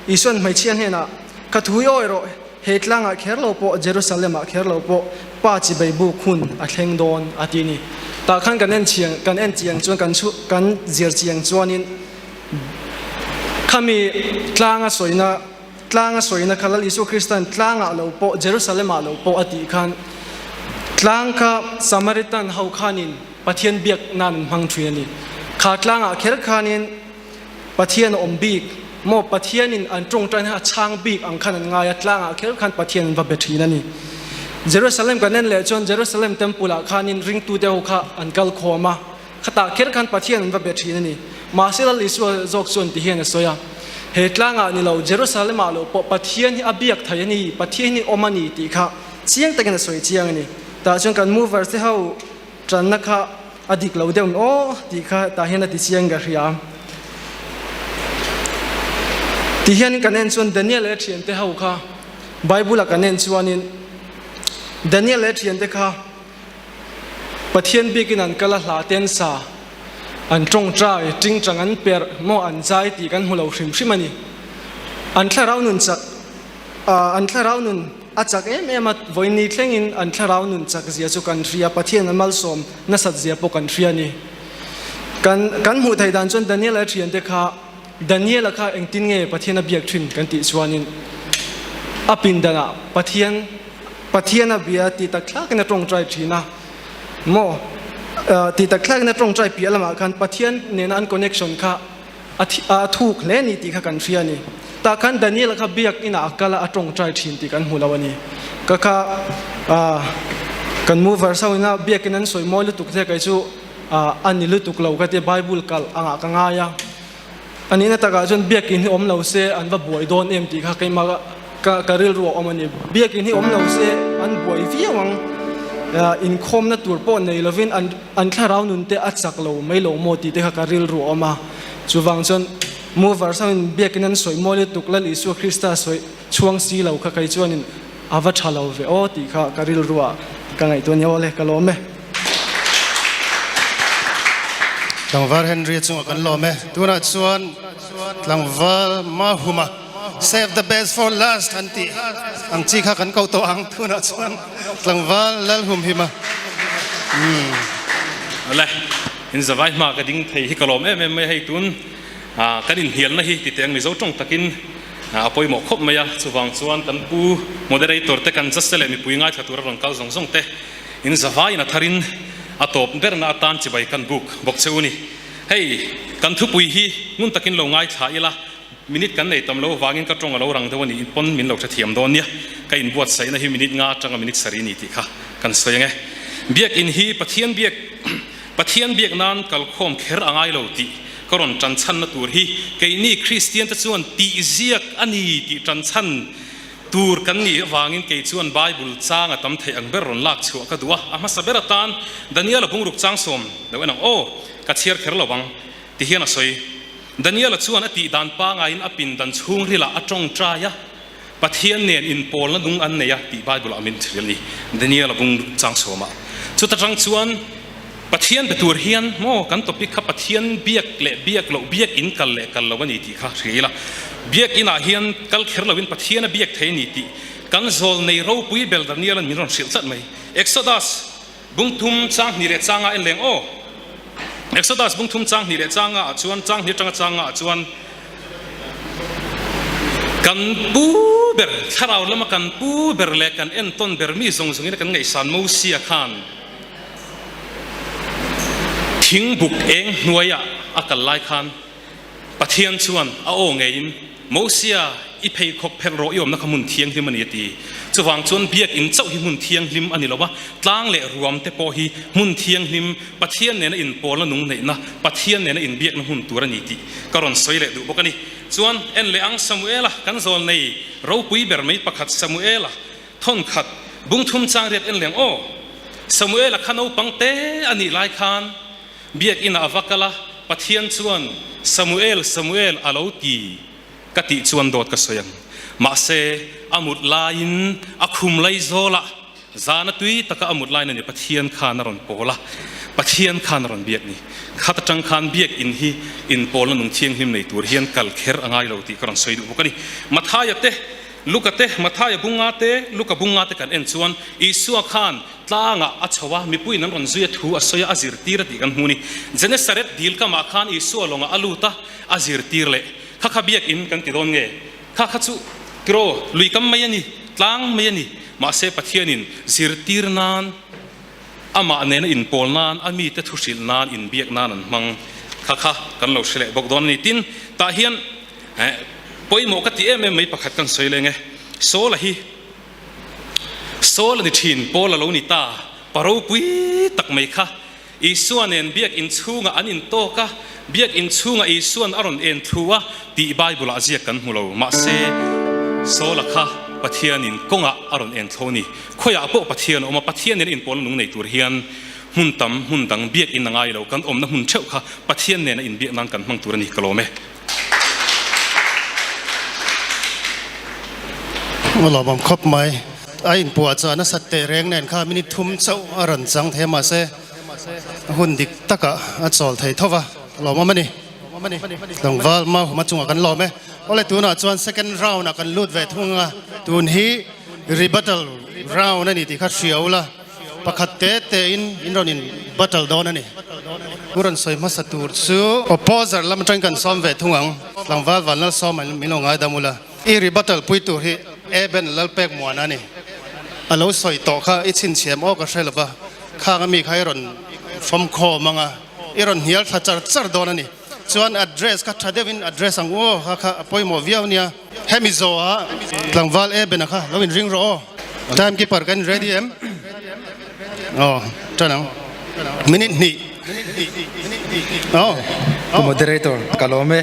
Isuan hmeichhia hnenah, Ka thu i awi rawh, he tlangah kher lo pawh, Jerusalem-ah kher lo pawh Pa chibei buk hun a thleng dawn, a ti a ni. Tah khan kan en chiang, kan en chiang chuan, kan chhu, kan zir chiang chuanin khami tlanga sawina, tlanga sawina kha Lal Isua Krista'n tlangah lo pawh, Jerusalem-ah lo pawh a tih khan tlang kha Samaritan ho khanin Pathian biak nan an hmang thin a ni. Kha tlangah kher khanin Pathian a awm bik maw? Pathianin an tawngtaina a chhang bik ang khan an ngai a, tlangah kher khan Pathian an va be thin a ni. Jerusalem kan en leh chuan Jerusalem Temple ah khanin ringtute ho kha an kal khawm a, khatah kher khan Pathian an va be thin a ni. Mahse Lal Isua zawk chuan ti hian a sawi a, He tlangah ni lo, Jerusalem ah lo pawh Pathian hi a biak thei a ni, Pathian hi awm a ni tih kha chiang takin a sawi chiang a ni. Tah chuan kan movers te ho Tanna kha a dik lo deuh aw tih kha tah hian a ti chiang ka hria. Ti hianin kan en chuan Daniel leh a thiante ho kha Bible a kan en chuanin Daniel leh a thiante kha Pathian bikin an kal a hla te an sa, an tawngtai, tingtang an perh maw an zai tih kan hmu lo hrim hrim a ni. An thlarau nun chak an thlarau nun A chak em em a, vawiin thlengin an thlarau nun chak zia chu kan hria, Pathian a malsawm nasat zia pawh kan hria a ni. Kan kan hmuh theih dan chuan Daniel a thiante kha, Daniel-a kha engtin nge Pathian a biak thin kan tih chuanin a pindanah Pathian Pathian a bia tih tak thlakin a tawngtai thin a, maw tih tak thlakin a tawngtai piah lamah khan Pathian nena an connection kha A a thuk hle ni tih kha kan hria a ni. Tah khan Daniel kha biak inah a kal a, a tawngtai thin tih kan hmu lo a ni. Ka kha ah kan mover so ina biak in an sawi mawi lutuk te kei chu ah a ni lutuk lo ka tia Bible kalh angah ka ngai a. A nihna takah chuan biak in hi awm lo se an va buai dawn em tih kha keimah ka ka rilru a awm a ni. Biak in hi awm lo se an buai viau ang. Inkhawmna tur pawh nei lovin an An thlarau nun te a chak lo mai lo maw tih te kha ka rilru a awm a. Chuvang chuan mover sangin biakin an sawi maw lutuk Lal Isua Krista sawi chhuang si lo kha kei chuanin a va tha lo ve aw tih kha ka rilru ah ka ngaihtuah a ni. Aw le, ka lawm e. Tlangval Henry chungah kan lawm e. Tunah chuan Tlangval Mahuma Save the best for last an tih ang chi kha kan ko tawh ang. Tunah chuan Tlangval Lalhumhima. Umm. Awle, in zavai hma ka ding thei hi ka lawm em em mai a, hei tun kan inhnialna hi ti teh ang Mizo tawng takin a pawimawh khawp mai a, chuvang chuan kan pu moderator te kan just te leh mipui ngaithla tura rawn kal zawng zawng te in zavaiin a tharin a tawp berna atan chibai kan buk bawk che u ni. Hei kan thupui hi ngun takin lo ngaithla ila, Minute kan nei tam lo vangin ka tawng a lo rang deuh a nih pawn min lo hrethiam dawn nia. Ka inbuatsaihna hi minute nga atanga minute sarih a ni tih kha kan sawi ang e. Biakin hi Pathian biak Pathian biak nan kalkhawm kher a ngai lo tih ka rawn tan chhanna tur hi keini Kristian te chuan tih ziak a ni tih tan chhan tur kan nih avangin kei chuan Bible chang a tam theih ang ber rawn lak chhuah ka duh a. A hmasa ber atan Daniel-a bungruk chang sawm lo en ang aw, ka chhiar kher lo ang ti hian a sawi. Daniela chuan a tih dan pangaiin a pindan chhungrilah a tawngtai a, Pathian nen inpawlna nung an nei a tih Bible-ah min hrilh a ni. Daniela bung chang sawmah. Chuta tang chuan Pathian be tur hian maw kan topic kha Pathian biak leh biak loh, biak in kal leh kal lo a ni tih kha hria ila. Biak inah hian kal kher loin Pathian a biak thei a ni tih kan zawl nei ropui ber Daniel-a'n min rawn hrilh tlat mai. Exodus bungthum chang hnih leh changa en leng aw. Exodus bungthum chang hnih leh changa ah chuan chang hnih atanga changa ah chuan kan pu ber thlarau lama kan pu ber leh kan entawn ber mi zawng zawngin kan ngaihsan Mosia khan Thingbuk eng hnuaiah a kal lai khan Pathian chuan a aw ngeiin, Mosia, i pheikhawk phelh rawh, i awmna kha hmun thianghlim a ni a ti. Chuvang chuan biakinn chauh hi hmun thianghlim a ni lo a, tlang leh ruam te pawh hi hmun thianghlim, Pathian nena inpawlna nung neihna, Pathian nena inbiakna hmun tur a ni tih ka rawn sawi leh duh bawk a ni. Chuan en leh ang Samuela kan zawl nei ropui ber mai pakhat Samuela Thawnkhat, bungthum chang riat en leng aw. Samuela kha naupang te a nih lai khan biakinn ah a va kal a, Pathian chuan, Samuel, Samuel a lo ti ka tih chuan dawt ka sawi ang. Mahse, a mut laiin a khum lai zawlah zana tui taka a mut laiin a ni Pathian khan a rawn pawl a, Pathian khan a rawn biak ni. Khat atang khan biakinn hi inpawlna nung thianghlim nei tur hian kal kher a ngai lo tih ka rawn sawi duh bawk a ni. Mathaia te Luka te, Mathaia bunga te, Luka bunga te kan en chuan Isua khan tlangah a chho a, mipuiin an rawn zui a thu a sawi a, a zirtir a tih kan hmu a ni. Genesaret dil kamah khan Isua lawngah a lut a, a zirtir leh. Kha kha biakinn kan ti dawn nge? Kha kha chu tiraw, lui kam mai a ni, tlang mai a ni. Mahse Pathianin zirtir nan, amah nena inpawl nan, a mite thu hrilh nan, inbiak nan an hmang. Kha kha kan lo hre leh bawk dawn a ni. Tin, tah hian Eh, pawimawh ka ti em em mai pakhat kan sawi leng e. Saul-a hi Saul a ni thin, Paul a lo ni ta, pa ropui tak mai kha. Isua nen biak inchhungah an intawk a, biak inchhungah Isua'n a rawn en thlu a tih Bible-ah ziak kan hmu lo. Mahse, Saul-a kha Pathianin kawngah a rawn en thlo a ni. Khawiah pawh Pathian a awm a, Pathian nen inpawlna nung nei tur hian hmun tam, hmun dang biak in a ngai lo. Kan awmna hmun theuh kha Pathian nena inbiak nan kan hmang tur a ni, ka lawm e. A lawmawm khawp mai. A inpuah chuan a sat teh reng nen kha minute thum chauh a rawn chang thei a mahse hun dik takah a chawl thei tho va, a lawmawm a ni. Tlangval Mahuma chungah kan lawm e. Awle tunah chuan second round ah kan lut ve thung a, tun hi rebuttal round a ni tih kha hria ula. Pakhat te te in in rawn in battle dawn a ni. Pu rawn sawi hmasa tur chu opposer lam atangin kan sawm ve thung ang. Tlangval Vanlal sawm an min lo ngaidam ula. I ri battle pui tur hi Eben Lalpek Muana a ni. A lo sawi tawh kha i chhinchhiam aw ka hre lova, khang ami kha i rawn fawmkhawm ang a, i rawn hnial thla char char dawn a ni. Chuan address kha tha deuhin address ang u aw, kha kha a pawimawh viau nia. Hemi zawhah tlangval Eben-a kha lo inring rawh aw. Time keeper kan ready em? Aw, tan ang. Minute hnih. Aw. Pu Moderator, ka lawm e.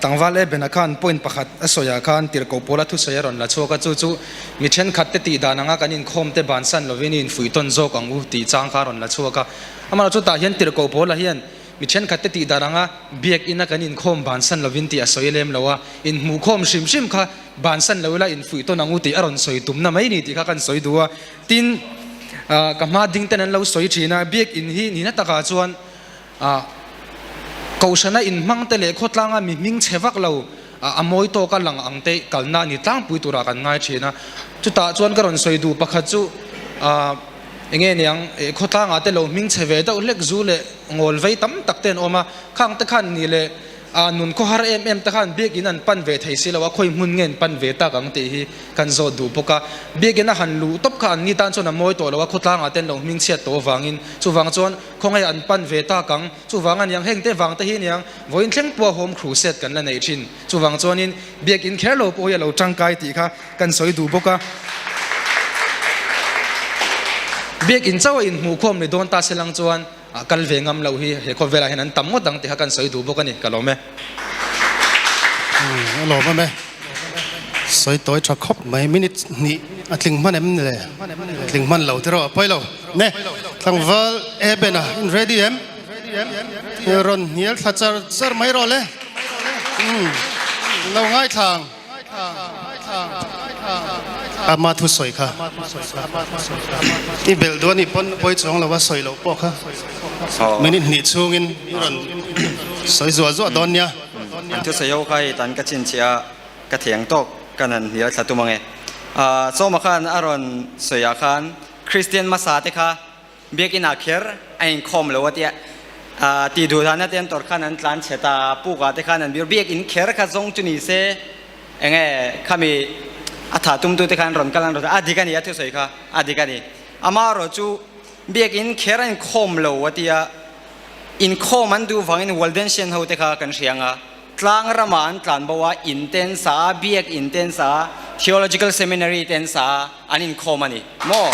Tlangval Eben-a khan point pakhat a sawiah khan tirhkoh pawla thusawi a rawn la chhuak a, chu chu mi thenkhat te tih dan anga kan inkhawm te bansan lovin i infuihtawn zawk ang u tih chang kha a rawn la chhuak a. Amaherawhchu tah hian tirhkoh pawla hian Mi thenkhat te tih dan anga biak ina kan inkhawm bansan lovin tih a sawi lem lo a, inhmuhkhawm hrim hrim kha bansan lo ila infuih tawn ang u tih a rawn sawi tumna mai ni tih kha kan sawi duh a. Tin, ka hma ding ten an lo sawi thin a, biak in hi nihna takah chuan Kohhrana inhmang te leh khawtlanga mi hming chhe vak lo a mawi tawka lang ang te kalna a ni tlangpui turah kan ngai thin a. Chutah chuan ka rawn sawi duh pakhat chu Enge niang, khawtlangah te lo hming chhe ve deuh hlek zu leh ngawl vei tam tak te an awm a, khang te khan ni leh nun khawhar em em te khan biakin an pan ve thei si lo a, khawi hmun nge an pan ve tak ang tih hi kan zawt duh bawk a. Biakin a han luh tawp kha an ni tan chuan a mawi tawh lo a, khawtlangah te an lo hming chhiat tawh avangin chuvang chuan khawnge an pan ve tak ang, chuvang a niang heng te vang te hi niang vawiin thleng pawha home crusade kan la nei thin, chuvang chuanin biakin kher lo pawh hi a lo tangkai tih kha Kan sawi duh bawk a. Biakinn chauh a inhmuhkhawm ni dawn ta se lang chuan kal ve ngam loh hi he khawvelah hian an tam ngawt ang tih kha kan sawi duh bawk a ni. Ka lawm e. A lawm em e. Sawi tawi tha khawp mai. Minute hnih a tling hman em ni le? Tling hman lo tiraw a pawi lo. Ne, tlangval Eben a in ready em? Rawn hnial thla char char mai rawh le. Lo ngaithla ang. Ama thusawi kha i belh duh a nih pawn pawi chuang lo a sawi loh pawh kha. Minute hnih chhungin i rawn sawi zuah zuah dawn nia. An thusawi ho kha hei tan ka chhinchhiah a, ka theng tawk ka nan hnial thla tum ange. Sawma khan a rawn sawi ah khan Kristian hmasa te kha Biakinn ah kher a inkhawm lo a tia tih duh dana te an tawrh khan an tlan chhe ta, puk ah te khan an bir. Biakinn kher kha zawng chu ni se enge khami a thah tum tu te khan rawn kal an rawn a dik a ni a thusawi kha a dik a ni. Amaherawh chu Biakinn kher a inkhawm lo a tia inkhawm an duh vangin Waldensian ho te kha kan hria ang a, tlang ramah an tlan bo a, in te an sa a, biakinn te an sa a, Theological Seminary te an sa a, an inkhawm a ni maw?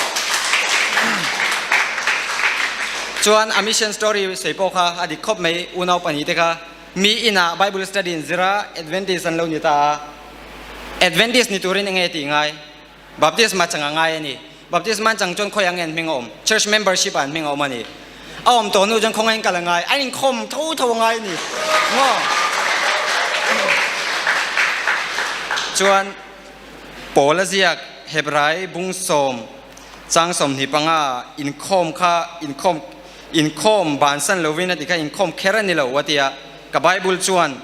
Chuan a mission story sawi pawh kha a dik khawp mai, unau pahnihte kha mi inah Bible study an zir a, Adventist an lo ni ta a, Adventist ni turin enge tih ngai? Baptisma chang a ngai a ni. Baptisma an chang chuan khawiah nge an hming a awm? Church membership ah an hming a awm a ni. A awm tawh hnu chuan khawngaih in kal a ngai. An inkhawm tho tho a ngai a ni. Maw? Chuan Paul a ziak Hebrai bung sawm chang 25 inkhawm kha inkhawm inkhawm bansan lovin a ti kha inkhawm kher a ni lo a ti a. Ka Bible chuan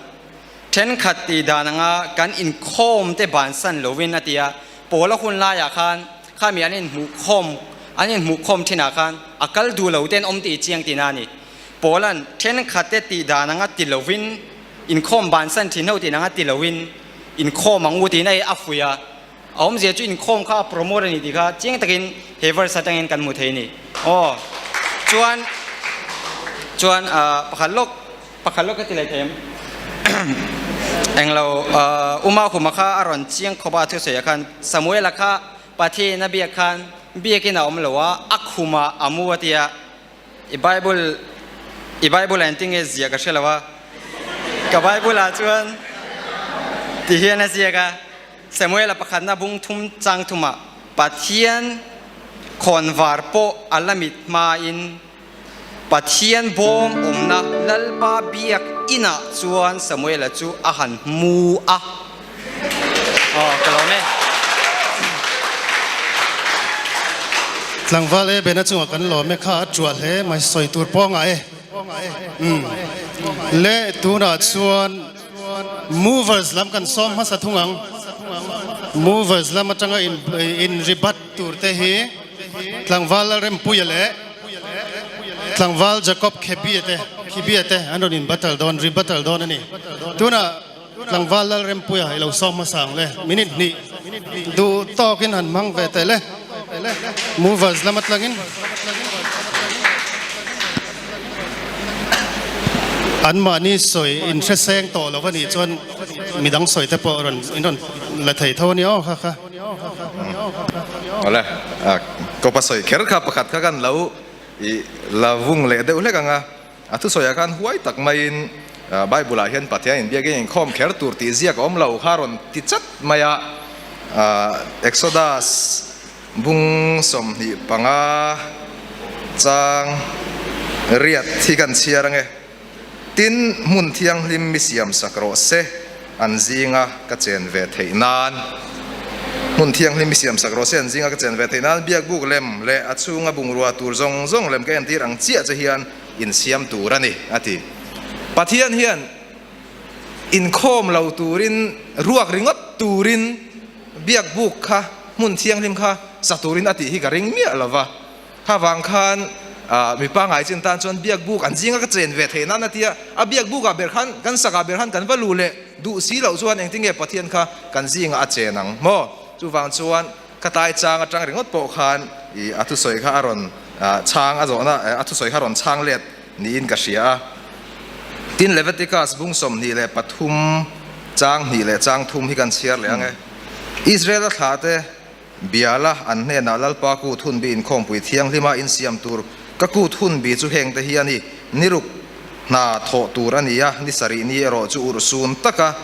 Thenkhat tih dan anga kan inkhawm te bansan lovin a ti a, Paula hun laiah khan khami an inhmuhkhawm an inhmuhkhawm thinah khan a kal duh lo ten awm tih chiang tihna a ni. Paula'n thenkhat te tih dan anga ti lovin inkhawm bansan thin ho tih anga ti lovin inkhawm ang u tiin a a fuih a, a awmzia chu inkhawm kha a promote a ni tih kha chiang takin he verse atangin kan hmu thei a ni. Aw chuan chuan pakhat lawk Pakhat lawk ka ti leh thei em? Englo Uma Huma kha a rawn chiang khawp a, thusawi ah khan Samuela kha Pathian a biak khan biakin a awm lo a, a khumah a mu a ti a, i Bible i Bible ah engtin nge ziah ka hre lo a, ka Bible ah chuan ti hian a ziak a, Samuela pakhatna bung thum chang thumah Pathian khawnvar pawh a la mit hmain Pathian bawm awmna Lalpa biak inah chuan Samuela chu a han hmu a. Aw, ka lawm e. Tlangval e Bena chungah kan lawm e kha a tuah hle mai sawi tur pawh a ngah e. Umm. Le tunah chuan movers lam kan sawm hmasa thung ang. Movers lam atanga in in ribat tur te hi Tlangval Lalrempuia leh Tlangval Jacob Khebia te Khibia te an rawn in battle dawn, ri battle dawn a ni. Tunah Tlangval Lalrempuia i lo sawm hmasa ang le, minute hnih duh tawkin han hmang ve teh le, movers lam atlangin. Anmahni sawi in hreseng tawh lo a nih chuan midang sawi te pawh rawn in rawn la thei tho a ni aw kha kha. Awle, kawpa sawi kher kha pakhat kha kan lo i la vung leh deuh hlek ang a, a thusawiah khan huai tak maiin Bible ah hian Pathian inbiakin inkhawm kher tur tih ziak a awm lo kha rawn ti chat mai a, Exodus bung 25 chang riat hi kan chhiar ange. Tin, hmun thianghlim mi siam sak rawh se, an zinga ka chen ve theih nan. Hmun thianghlim mi siam sak rawh se, an zinga ka chen ve theih nan. Biakbuk lem leh a chhunga bungrua tur zawng zawng lem ka entir ang chiah che hian insiam tur a ni, a ti. Pathian hian inkhawm lo turin, ruak ringawt turin biakbuk kha, hmun thianghlim kha sa turin a tih hi ka ring miah lo va. Kha vang khan mi pangai chin tan chuan biak buk an zinga ka chen ve theih nan a tia, a biak bukah ber khan kan sakah ber khan kan va luh leh duh si loh chuan engtin nge Pathian kha kan zinga a chen ang maw? Chuvang chuan ka tai chang atang ringawt pawh khan i a thusawi kha a rawn chhang a zawhna a thusawi kha a rawn chhang let niin ka hria a. Tin Leviticus bung 23 chang hnih leh chang thum hi kan chhiar leh ang e. Israel a thlah te Biala an hnenah Lalpa kut hunbi inkhawmpui thianghlima insiam tur ka kut hunbi chu hengte hi a ni, niruk hna thawh tur a ni a, ni sarih ni erawh chu urhsun taka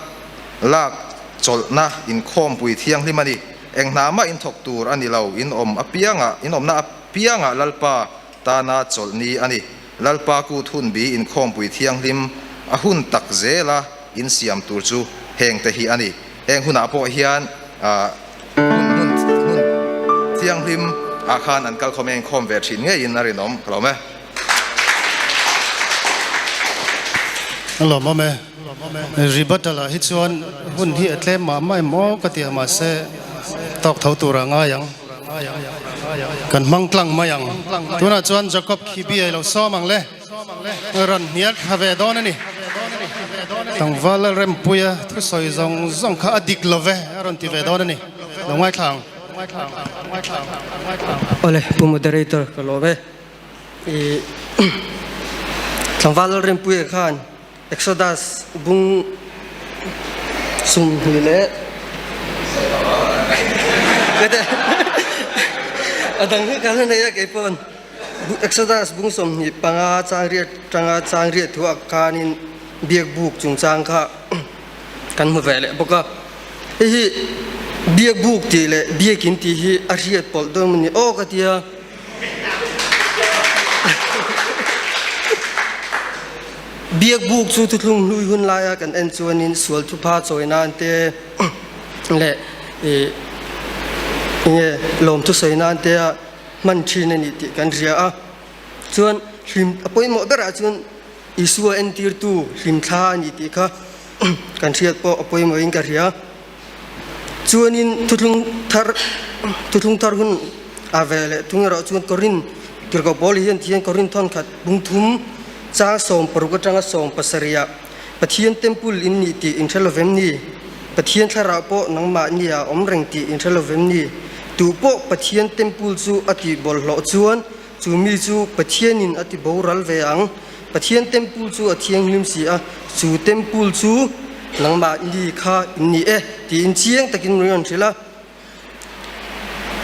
lak chawlhna inkhawmpui thianghlim a ni. Eng hna mah inthawk tur a ni lo, in awm apiangah, in awmna apiangah Lalpa tana chawlh ni a ni. Lalpa kut hunbi inkhawmpui thianghlim a hun tak zela insiam tur chu hengte hi a ni. Heng hunah pawh hian hmun hmun hmun thianghlim ah khan an kalkhawm a inkhawm ve thin ngeiin a rinawm ka lawm e. A lawmawm e. Rebuttal ah hi chuan hun hi a tlem mah mah em aw ka ti a mahse tawk tho tur ah ngai ang. Kan hmang tlang mai ang. Tunah chuan Jacob khi bi a lo sawm ang le. Rawn hnial thla ve dawn a ni. Tlangval Lalrempuia thusawi zawng zawng kha a dik lo ve a rawn ti ve dawn a ni. Lo ngaithla ang. Awle Pu Moderator ka lawm e. I Tlangval Lalrempuia khan Exodus bung 20 leh a dang hi ka la nei a kei pawn Exodus bung 25 chang riat tanga chang riat thu ah khanin biak buk chungchang kha kan hmu ve leh bawk a hei hi biak buk tih leh biakin tih hi a hriat pawlh dawn maw ni aw ka tia. Biakbuk chu thuthlung hlui hun laia kan en chuanin sual thupha chawi nan te leh enge lawmthu sawi nan te a hman thin a ni tih kan hria a. Chuan hlim a pawimawh berah chuan Isua entirtu hlimthla a ni tih kha kan hriat pawh a pawimawhin ka hria. Chuanin thuthlung thar thuthlung thar hun a ve leh thung erawh chuan Korin Tirhkoh Paul hian thian Korin thawnkhat bung thum chang 16 atanga 17 ah Pathian temple in nih tih in hre lovem ni? Pathian thlarau pawh nangmah ni ah awm reng tih in hre lovem ni? Tu pawh Pathian temple chu a tih bawlhhlawh chuan chu mi chu Pathianin a ti boral ve ang. Pathian temple chu a thianghlim si a, chu temple chu nangmah ni kha in ni e tiin chiang takin min rawn hrilh a.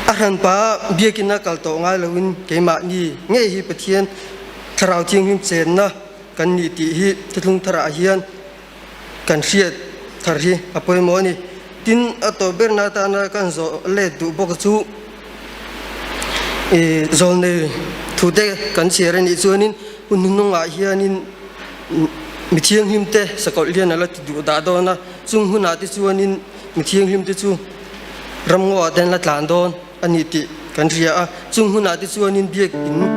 A hranpa biakinn a kal tawh ngai loin keimah ni ngei hi Pathian Thlarau Thianghlim chenna kan ni tih hi thuthlung tharah hian kan hriat thar hi a pawimawh a ni. Tin, a tawp berna atana kan zawh let duh bawk chu i zawlnei thute kan chhiar a nih chuanin hun hnuhnungah hianin mi thianghlimte sakawlh hian a la ti duh dah dawn a, chung hunah te chuanin mi thianghlimte chu ramngaw ah te an la tlan dawn a ni tih kan hria a, chung hunah te chuanin biakin a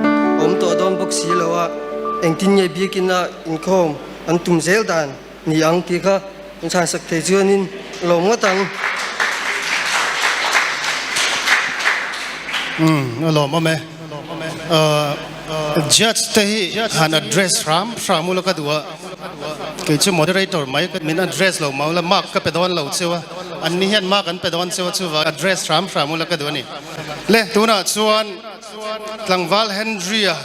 awm tawh dawn bawk si lo a, engtin nge biakina inkhawm an tum zel dan ni ang tih kha in chhansak thei chuanin lawm ngawt ang. Umm a lawmawm e. Judge te hi han address hram hram ula ka duh a, kei chu moderator mai min address lo mau la mark ka pe dawn lo cheu a, an ni hian mark an pe dawn cheu a chuvang address hram hram ula ka duh a ni. Le tunah chuan tlangval Henry-a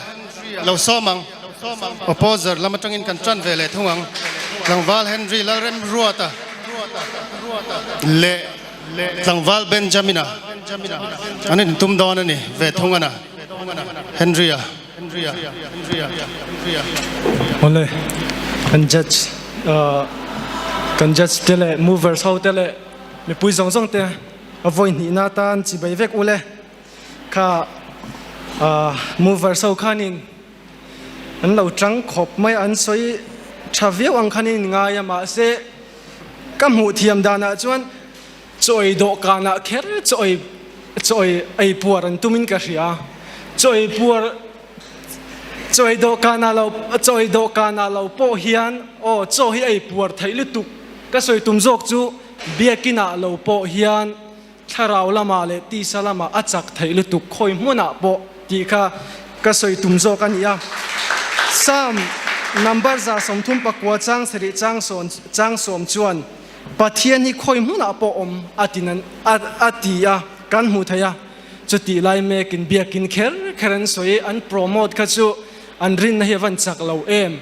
lo sawm ang. Opposer lam atangin kan tan ve leh thung ang. Tlangval Henry Lalremruata leh Tlangval Benjamina an intum dawn a ni ve thung a na. Henry-a. Awle, kan judge kan judge te leh movers ho te leh mipui zawng zawng te a vawi hnihna atan chibai vek ule. Kha movers ho khanin an lo tang khawp mai a, an sawi tha viau ang khanin ngai a, mahse ka hmuh thiam danah chuan chawi dawhkanah kher chawi chawi ei puar an tumin ka hria, chawi puar chawi dawhkanah lo chawi dawhkanah lo pawh hian aw chaw hi ei puar theih lutuk ka sawi tum zawk chu biakinah lo pawh hian. Thlarau lamah leh tisa lamah a chak theih lutuk khawi hmunah pawh tih kha ka sawi tum zawk a ni a. Psalm number 39 chang sarih chang sawn chang sawm chuan Pathian hi khawi hmunah pawh awm a ti nan a a ti a kan hmuh theih a. Chutih lai mekin biakin kher kher an sawi an promote kha chu an rinna hi a van chak lo em.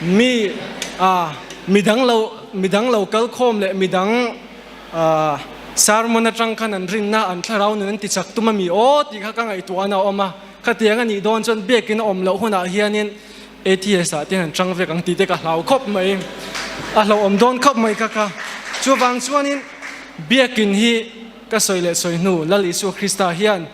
Mi a midang lo midang lo kal khawm leh midang Sermon atang khan an rinna an thlarau nun an ti chak tum a mi aw tih kha ka ngaihtuah a awm a, khatiang a nih dawn chuan biakin a awm loh hunah hianin atheist ah te hian an tang vek ang tih te ka hlau khawp mai, a hlauhawm dawn khawp mai kha kha. Chuvang chuanin biakin hi ka sawi leh sawi hnu Lal Isua Krista hian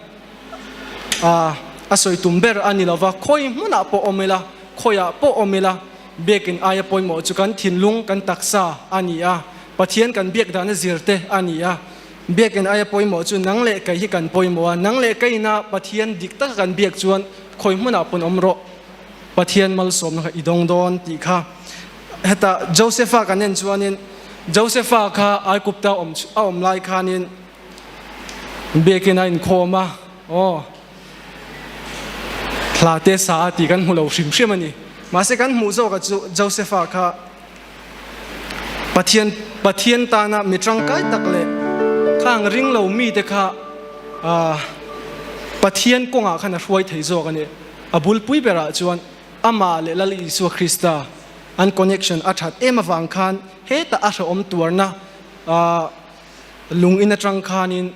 a sawi tum ber a ni lova, khawi hmunah pawh awm ila, khawiah pawh awm ila biakin aia pawimawh chu kan thinlung kan taksa a ni a. Pathian kan biak dahna zir te a ni a, biakin aia pawimawh chu nang leh kei hi kan pawimawh a, nang leh keina Pathian dik taka kan biak chuan khawi hmunah pawn awm rawh, Pathian malsawmna kha i dawng dawn tih kha Heta Josepha kan en chuanin Josepha kha Aigupta awm a awm lai khanin biakin a inkhawm a, aw hla te sa a tih kan hmu lo hrim hrim a ni. Mahse kan hmuh zawka chu Josepha kha Pathian Pathian tana mi tangkai tak leh khang ring lo mite kha Pathian kawngah khan a hruai thei zawk a ni. A bulpui berah chuan Amah leh Lal Isua Krista an connection a that em avang khan hetah a hrehawm tuarna lung in atang khanin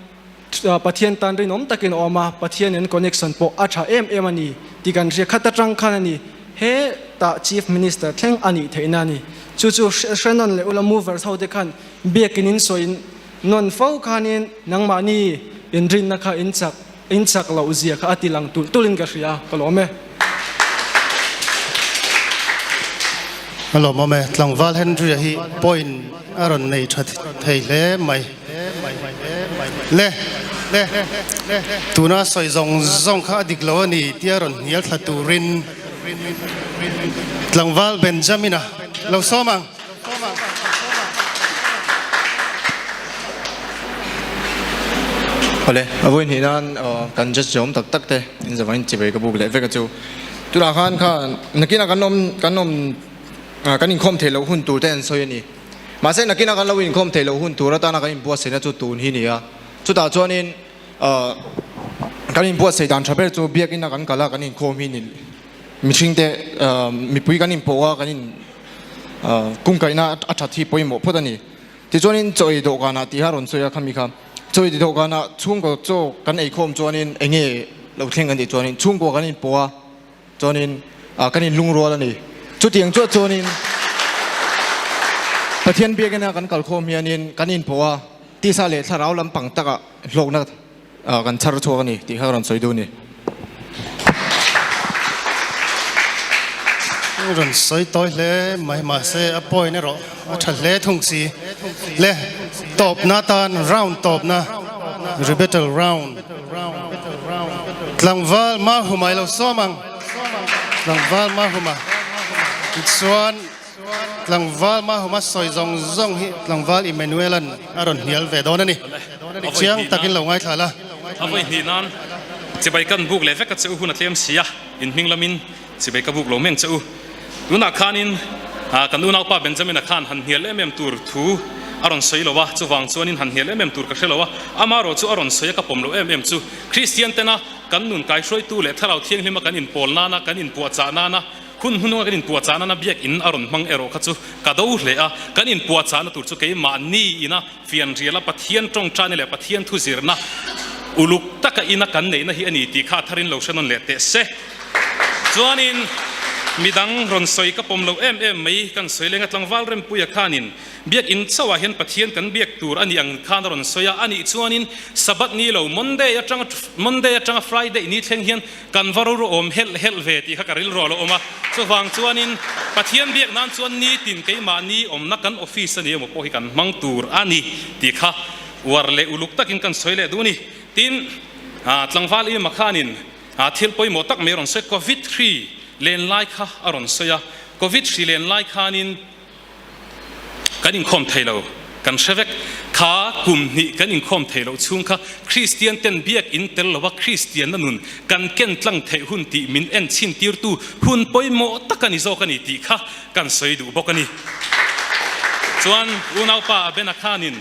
Pathian tan rinawm takin a awm a, Pathian in connection pawh a tha em em a ni tih kan hria khat atang khan a ni. Hetah Chief Minister thleng a nih theihna a ni. Chu chu hre nawn leh ula movers ho te khan biakin in sawi nawn fo khanin nangmahni inrinna kha in chak In chak loh zia kha a ti lang tulh tulhin ka hria, ka lawm e. A lawmawm e, tlangval Henry-a hi point a rawn nei tha thei hle mai. Le, tuna sawi zawng zawng kha a dik lo a ni tia rawn hnial thla turin tlangval Benjamin-a lo sawm ang. Awle, a vawi hnih nan kan judge zawm tak tak te in zavangin chivei ka buk leh vek a chu. Tunah khan kha nakinah kan awm kan awm kan inkhawm theih loh hun tur te an sawi a ni. Mahse nakinah kan lo inkhawm theih loh hun tur atana kan inbuatsaihna chu tun hi ni a. Chutah chuanin kan inbuatsaih dan tha ber chu biakina kan kal a kan inkhawm hi ni. Mihring te mipui kan inpawh a kan in kungkaihna a that hi pawimawh phawt a ni. Tichuanin chaw ei dawhkanah tih kha rawn sawi a khami kha. Chaw ei dawhkanah chhungkaw chaw kan eikhawm chuanin eng nge lo thleng kan tih chuanin chhungkaw kan inpawh a chuanin kan inlungrual a ni. Chutiang chuah chuanin Pathian biakina kan kalkhawm hianin kan inpawh a tisa leh thlarau lampang takah hlawkna Kan chhar chhuak a ni tih kha ka rawn sawi duh a ni. Rawn sawi tawi hle mai mahse a point erawh a tha hle thung si. Le tawpna tan round tawpna rebuttal round tlangval Mahuma i lo sawm ang tlangval Mahuma tichuan Tlangval Mahuma sawi zawng zawng hi Tlangval Emmanuel-a'n a rawn hnial ve dawn a ni. Chiang takin lo ngaithla la. A vawi hnih nan chibai kan buk leh vek a che u hun a tlem si a, in hming lamin chibai ka buk lo meng che u. Tunah khanin kan unaupa Benjamin-a khan han hnial em em tur thu a rawn sawi lo a, chuvang chuanin han hnial em em tur ka hre lo a, amaherawh chu a rawn sawi a ka pawm lo em em chu Kristian tena kan nun kaihruaitu leh Thlarau Thianghlima kan inpawl nana kan inpuahchah nana Hun hmununga kan inpuahchahna na biakinn a rawn hmang erawh kha chu ka do hle a, kan inpuahchahna tur chu keimahni ina fianriala Pathian tawngtaina leh Pathian thu zirna uluk taka ina kan neihna hi a ni tih kha a tharin lo hre nawn leh teh se. Chuanin midang rawn sawi ka pawm lo em em mai, kan sawi lenga tlangval Rempuia khanin Biakinn chauhah hian Pathian kan biak tur a nih ang khan a rawn sawi a, a nih chuanin Sabbath ni lo Monday atanga Monday atanga Friday ni thleng hian Kan va ro awm helh helh ve tih kha ka rilru a lo awm a, chuvang chuanin Pathian biak nan chuan nitin keimahni awmna kan office a ni emaw pawh hi kan hmang tur a ni tih kha uar leh uluk takin kan sawi leh duh a ni. Tin, tlangval Ima khanin thil pawimawh tak mai a rawn sawi, Covid hri len lai kha a rawn sawi a, Covid hri len lai khanin, Kan inkhawm thei lo, kan hre vek. Kha kum hnih kan inkhawm thei loh chhung kha Kristian ten biak in tel lova Kristianna nun kan ken tlang theih hun tih min en chhin tirtu hun pawimawh tak a ni zawk a ni tih kha kan sawi duh bawk a ni. Chuan unaupa Abena khanin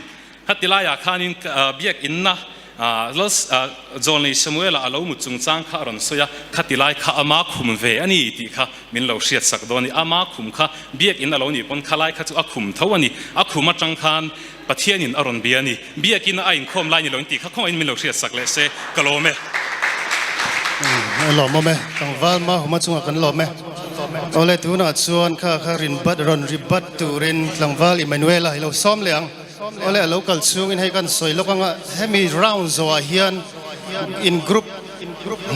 Khati laiah khanin biakinna Zawlnei Samuela a lo mut chungchang kha a rawn sawi a, khati lai kha ama khum ve a ni tih kha min lo hriatsak dawn a ni. Ama khum kha biakin a lo nih pawn kha lai kha chu a khum tho a ni. A khum atang khan Pathianin a rawn bia a ni. Biakin a inkhawm lai ni lo in tih kha khawngaihin min lo hriatsak leh se ka lawm e. A lawmawm e, tlangval Mahuma chungah kan lawm e. Awle tunah chuan kha kha rinbat rawn ribat turin tlangval Emmanuela i lo sawm leh ang. Awle a lo kal chhungin hei kan sawi lawk anga hemi round zawhah hian in group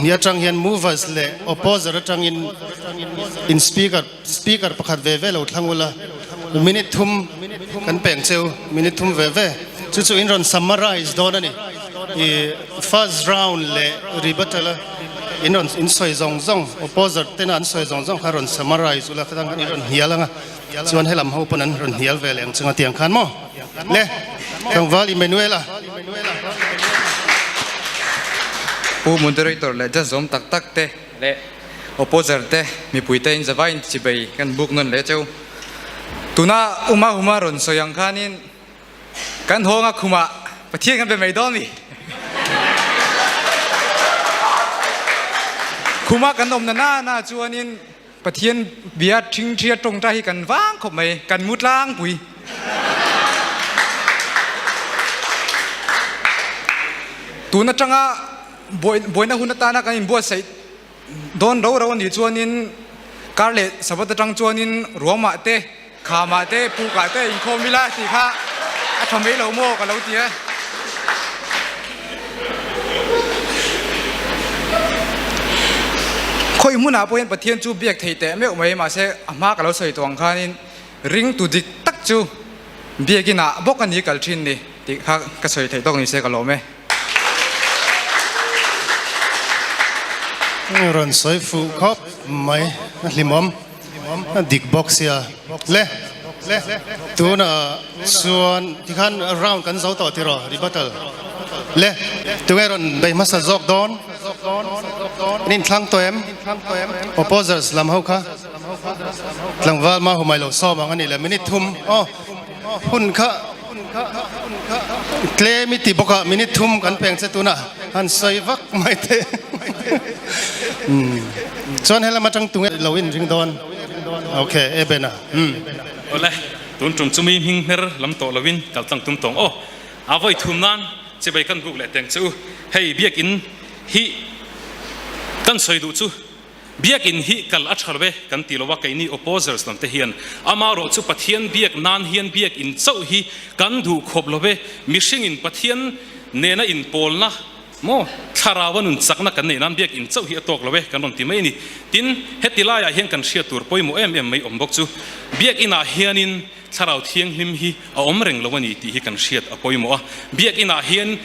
ni atang hian movers leh opposer atangin in speaker speaker pakhat ve ve lo thlang ula minute thum kan peng cheu minute thum ve ve chu chu in rawn summarize dawn a ni i first round leh rebuttal a in rawn in sawi zawng zawng opposer tena an sawi zawng zawng kha rawn summarize ula khatang khan in rawn hnial anga. Chuan helam ho pawn an rawn hnial ve leh ang chunga tiang khan maw? Le, tlangval Emmanuel-a. Pu Moderator leh Judge zawm tak tak te leh Opposer te mipui te in zavaiin chibei kan buk nawn leh cheu. Tuna Uma Huma rawn sawi ang khanin kan hawnga khumah Pathian kan be mai dawn mi. Khuma kan awmna na na chuanin Pathian bia ṭhingṭhia ṭawngṭai hi kan vang khawp mai, kan mu tlangpui. Tun aṭanga buaina hun atana kan inbuatsaih dawn ro ro a nih chuanin kar leh Sabbath aṭang chuanin ruamah te, khamah te, pukah te inkhawm ila tih kha a ṭha mai lo maw ka lo ti e. Khawi hmunah pawhin Pathian chu biak thei teh meuh mai mahse a hma ka lo sawi tawh ang khanin ringtu dik tak chu biakinah bawk a ni kal thin ni tih kha ka sawi theih tawk ni se ka lawm e. Rawn sawi fuh khawp mai a hlimawm a dik bawk sia le tunah chuan tikhan round kan zo tawh tiraw rebuttal le tunge rawn bei hmasa zawk dawn an inthlang tawh em opposers lam ho kha tlangval ma humai lo sawm ang a nih le minute thum aw hun kha tlem i ti bawk a minute thum kan peng che tunah han sawi vak mai te chuan helam atang tunge lo in ring dawn ok Ebena umm. Awle tun tum chumi hming hmer lam tawh lovin kal tlang tum tawng aw a vawi thum nan chibai kan buk leh teng che u hei biakin hi kan sawi duh chu Biakin hi kal a tha lo e kan ti lo a, keini opposers lam te hian amarawh chu Pathian biak nan hian biakin chauh hi kan duh khawp lo e, mihringin Pathian nena inpawlna maw thlaraua nun chakna kan neih nan biakin chauh hi a tawk lo e kan rawn ti mai a ni. Tin, heti laiah hian kan hriat tur pawimawh em em mai awm bawk chu biakinah hianin thlarau thianghlim hi a awm reng lo a ni tih hi kan hriat a pawimawh a, biakinah hian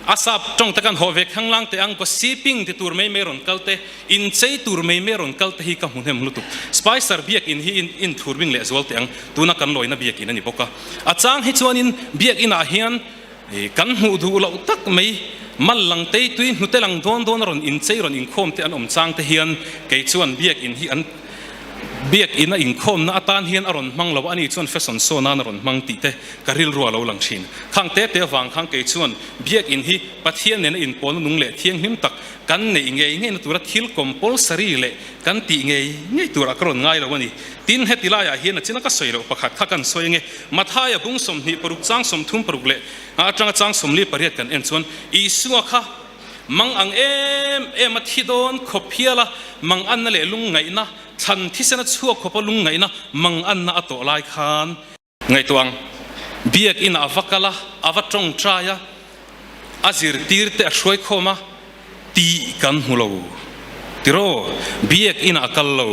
A sap tawng te kan haw ve khanglang teh ang, gossiping ti tur mai mai rawn kal te, inchei tur mai mai rawn kal te hi ka hmu hnem lutuk. Spicer biakin hi in in thur bing leh zual teh ang, tuna kan lawina biakin a ni bawk a. A chang hi chuanin biakinah hian kan hmuh duh loh tak mai mal lang tei tui hnute lang dawn dawn a rawn inchei rawn inkhawm te an awm chang te hian kei chuan biakin hi an biakin a inkhawmna atan hian a rawn hmang lo a, ani chuan fashion show nan a rawn hmang tih te Ka rilru a lo lang thin. Khang te te avang khan kei chuan Biakin hi Pathian nena inpawlna nung leh thianghlim tak kan neih ngei ngeina tura thil compulsory leh kan tih ngei ngei turah ka rawn ngai lo a ni. Tin, heti laiah hian a china ka sawi loh pakhat kha kan sawi ange. Mathaia bung 26 chang 36 leh atanga chang 48 kan en chuan Isua kha mang ang em em a thi dawn khawp hial a, mang anna leh lungngaihna, thlan thisena chhuak khawpa lungngaihna mang anna a tawh lai khan, Ngaihtuah ang, Biakin a va kal a, a va tawngtai a, a zirtirte a hruaikhawm a tih kan hmu lo. Tiraw, Biakin ah a kal lo.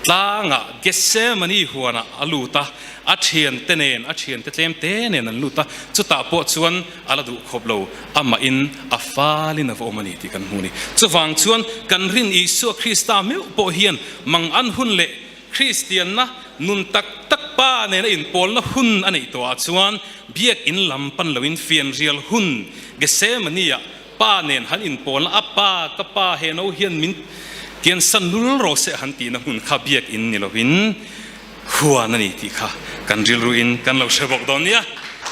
Tlangah Gethsemane huanah a lut a, a thiante nen, a thiante tlemte nen an lut a, chutah pawh chuan a la duh khawp lo, amahin a falin a va awm a ni tih kan hmu a ni. Chuvang chuan kan rin Isua Krista meuh pawh hian mangan hun leh Kristianna nun tak tak pa nena inpawlna hun a neih tawhah chuan biakinn lam pan loin fianrial hun Gethsemane-ah pa nen han inpawlna a pa ka pa he no hian min kiansan lul rawh se han tihna hmun kha biakinn ni loin huan a ni tih kha kan rilruin kan lo hre bawk dawn nia.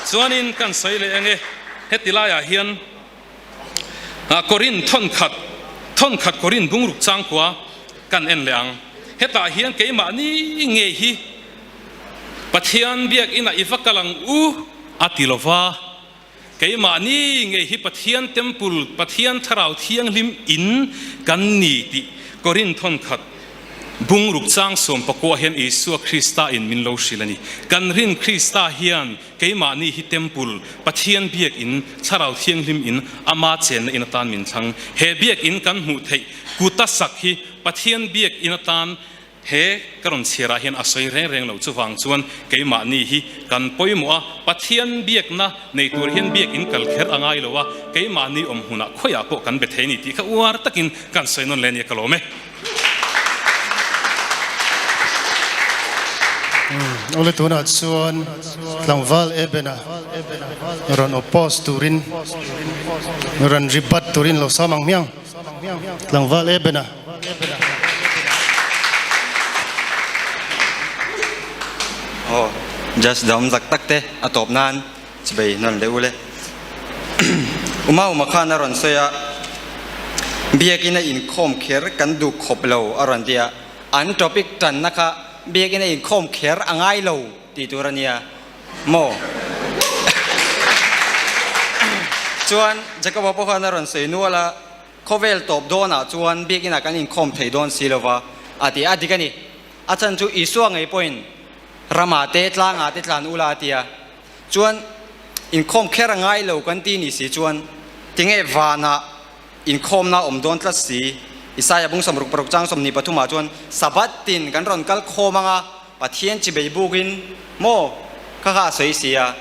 Chuanin kan sawi leh ange heti laiah hian Korin thawnkhat thawnkhat Korin bungruk changkua kan en leh ang. Hetah hian keimahni ngei hi Pathian biakinah i va kal ang u a ti lo va, keimahni ngei hi Pathian temple, Pathian Thlarau Thianghlim in kan ni tih Korin thawnkhat bungruk chang sawmpakua hian Isua Krista in min lo hrilh a ni. Kan rin Krista hian Keimahni hi Temple, Pathian biakin, Thlarau Thianghlim in Ama chenna in atan min thlang. He biakin kan hmuh theih kuta sak hi Pathian biakin atan he ka rawn chhiarah hian a sawi reng reng lo. Chuvang chuan keimahni hi kan pawimawh a, Pathian biakna nei tur hian biakin kal kher a ngai lo a, keimahni awm hmunah khawiah pawh kan be thei a ni tih kha uar takin kan sawi nawn leh a nia ka lawm e. Awle tunah chuan tlangval Eben-a rawn oppose turin rawn rebut turin lo sam ang hmiang. Tlangval Eben-a. Aw, Judge dam zak tak te a tawp nan chibei nawn leh ule. Uma Uma khan a rawn sawi a, Biakin a inkhawm kher kan duh khawp lo a rawn ti a, an topic tanna kha Biakin a inkhawm kher a ngai lo tih tur a nia maw? Chuan Jacob-a pawh khan a rawn sawi nual a, Khawvel tawp dawnah chuan Biakinah kan inkhawm thei dawn si lova a ti a, dik a ni. A chan chu Isua ngei pawhin ramah te tlangah te tlan ula a ti a, chuan inkhawm kher a ngai lo kan ti ni si chuan tinge vanah inkhawmna a awm dawn tlat si? Isaia bung 66 chang 23 ah chuan Sabbath tin kan rawn kal khawm anga Pathian chi bei bukin maw kha kha a sawi si a,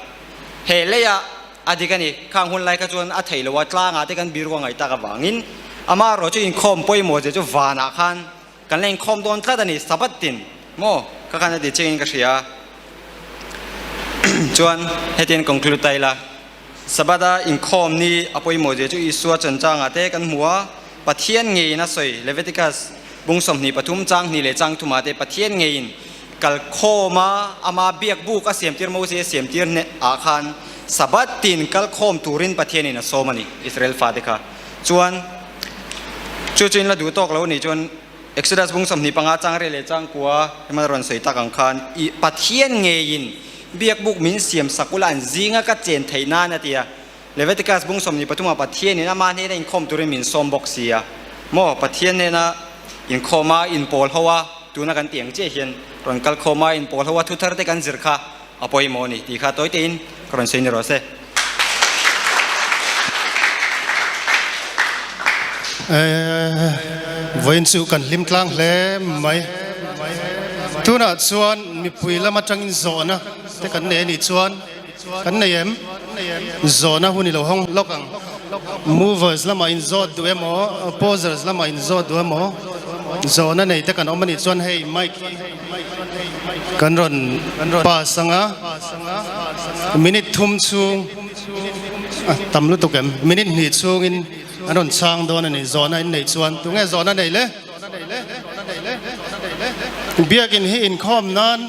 he leiah a dik a ni, khang hun lai kha chuan a theih loh a tlangah te kan biru a ngaih tak avangin amaherawh chu inkhawm pawimawh zia chu vanah khan Kan la inkhawm dawn tlat a ni, Sabbath tin maw ka khan a ti chengin ka hria a. Chuan hetiang conclude ta ila, Sabbath a inkhawm ni a pawimawh zia chu Isua chanchangah te kan hmu a, Pathian ngeiin a sawi, Leviticus bung 23 chang hnih leh chang thumah te Pathian ngeiin kal khawm a, ama biak buk a siamtir Moses a siamtir hneh ah khan Sabbath tin kal khawm turin Pathianin a sawm a ni, Israel fate kha. Chuan chu chu in la duh tawk lo nih chuan Exodus bung 25 chang rel leh chang kua hema rawn sawi tak ang khan i Pathian ngeiin biakbuk min siam sak ula an zinga ka chen theih nan a ti a. Leviticus bung 23 ah Pathianin ama hnena inkhawm turin min sawm bawk si a. Maw Pathian hnena inkhawm a inpawl ho a tuna kan tih ang chiah hian rawn kal khawm a inpawl ho a thu thar te kan zir kha a pawimawh a ni tih kha tawi tein ka rawn sawi ni rawh se. Vawiin chu kan hlim tlang hle mai. Tunah chuan mipui lam atangin zawhna te kan nei a nih chuan kan nei em? Zawhna hun i lo hawng lawk ang. Movers lamah inzawt duh emaw, opposers lamah inzawt duh emaw, zawhna nei te kan awm a nih chuan hei mic hi kan rawn pass ang a, minute thum chhung a tam lutuk em? Minute hnih chhungin an rawn chhang dawn a ni, zawhna in neih chuan tunge zawhna nei le? Biakin hi inkhawm nan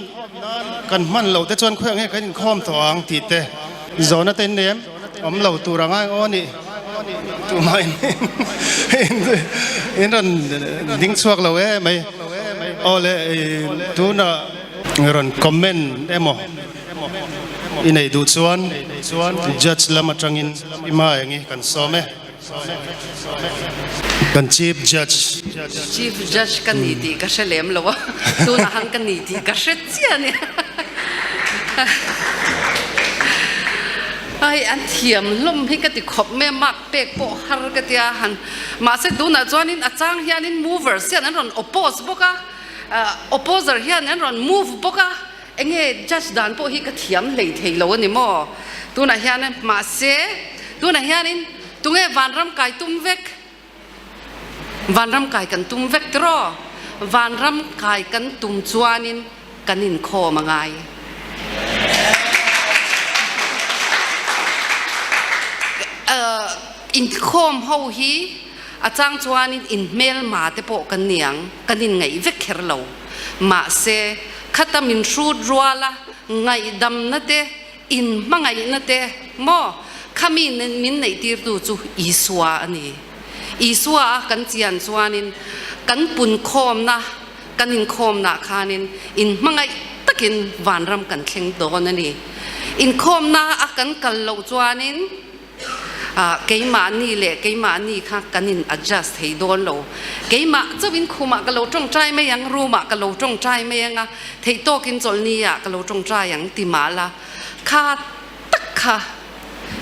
kan hman loh te chuan khawiah nge kan inkhawm tawh ang tih te zawhna te in nei em? Awm lo tur a ngai aw nih tumah in in rawn ding chhuak lo e mai. Aw le tunah rawn comment emaw i neih duh chuan judge lam atangin i hma eng i kan sawm e. Kan chief judge. Chief judge ka ni tih ka hre lem lo a, tunah han ka ni tih ka hre chiah a nia. Ai an thiam hlawm hi ka ti khawp mai a, mark pek pawh har ka tia han mahse tunah chuanin a chang hianin movers hian an rawn oppose bawk a, opposer hian an rawn move bawk a, Enge judge dan pawh hi ka thiam hlei thei lo a ni maw? Tunah hian mahse tunah hianin tunge vanram kai tum vek? Vanram kai kan tum vek tiraw? Vanram kai kan tum chuanin kan inkhawm a ngai. Inkhawm ho hi a chang chuanin inhmelma te pawh kan ni ang, kan inngaih vek kher lo. Mahse, khata min hrut ruala ngaihdamna te, inhmangaihna te maw khami min neihtirtu chu Isua a ni. Isua a kan chian chuanin kan punkhawmna, kan inkhawmnaah khanin inhmangaih takin vanram kan thleng dawn a ni. Inkhawmna a kan kal loh chuanin, Ah, keimahni leh keimahni kha kan in adjust thei dawn lo. Keimah chauhin khumah ka lo tawngtai mai ang, room ah ka lo tawngtai mai ang a, theih tawkin chawlhni ah ka lo tawngtai ang ti mah la, kha tak kha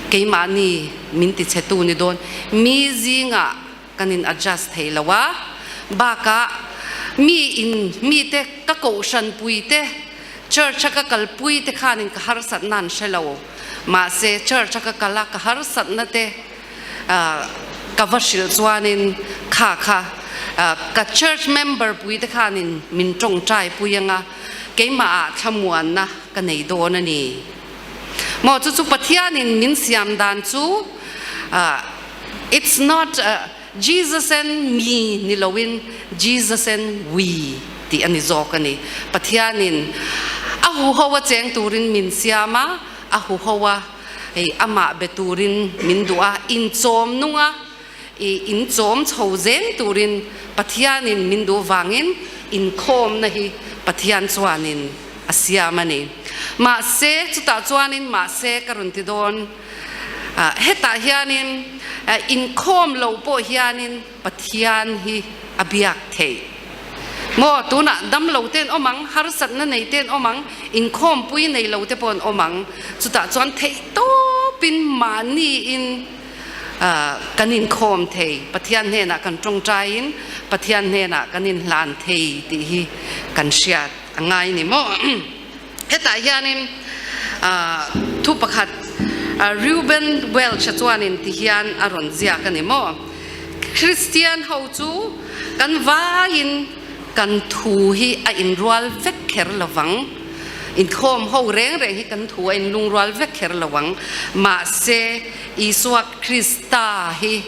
keimahni min ti chhetu ni dawn. Mi zingah kan in adjust thei lo a, bakah mi in mite ka kohhran pui te, church a ka kalpui te khanin ka harsatna an hre lo. Mahse, church a ka kal a, ka harsatna te ka va hrilh chuanin kha kha ka church member pui te khanin min tawngtai pui ang a. keimahah thlamuanna ka nei dawn a ni. Maw chu chu Pathianin min siam dan chu it's not Jesus and me ni loin Jesus and we tih a ni zawk a ni. Pathianin a huho a cheng turin min siam a, a huho a hei amah be turin min duh a, inchawm nung a, i inchawm chho zel turin Pathianin min duh vangin inkhawmna hi Pathian chuanin a siam a ni. Mahse, chutah chuanin mahse ka rawn ti dawn. Hetah hianin inkhawm loh pawh hianin Pathian hi a biak theih. Maw, tunah dam lo ten awm ang, harsatna nei ten awm ang, inkhawmpui nei lo te pawh an awm ang. Chutah chuan theih tawpin mahniin kan inkhawm thei, Pathian hnenah kan tawngtaiin Pathian hnenah kan inhlan thei tih hi kan hriat a ngai ni maw? Hetah hianin thu pakhat Reuben Welch-a chuanin ti hian a rawn ziak a ni maw? Kristian ho chu kan vaiin kan thu hi a inrual vek kher lo vang. Inkhawm ho reng reng hi kan thu a inlungrual vek kher lo ang. Mahse, Isua Krista hi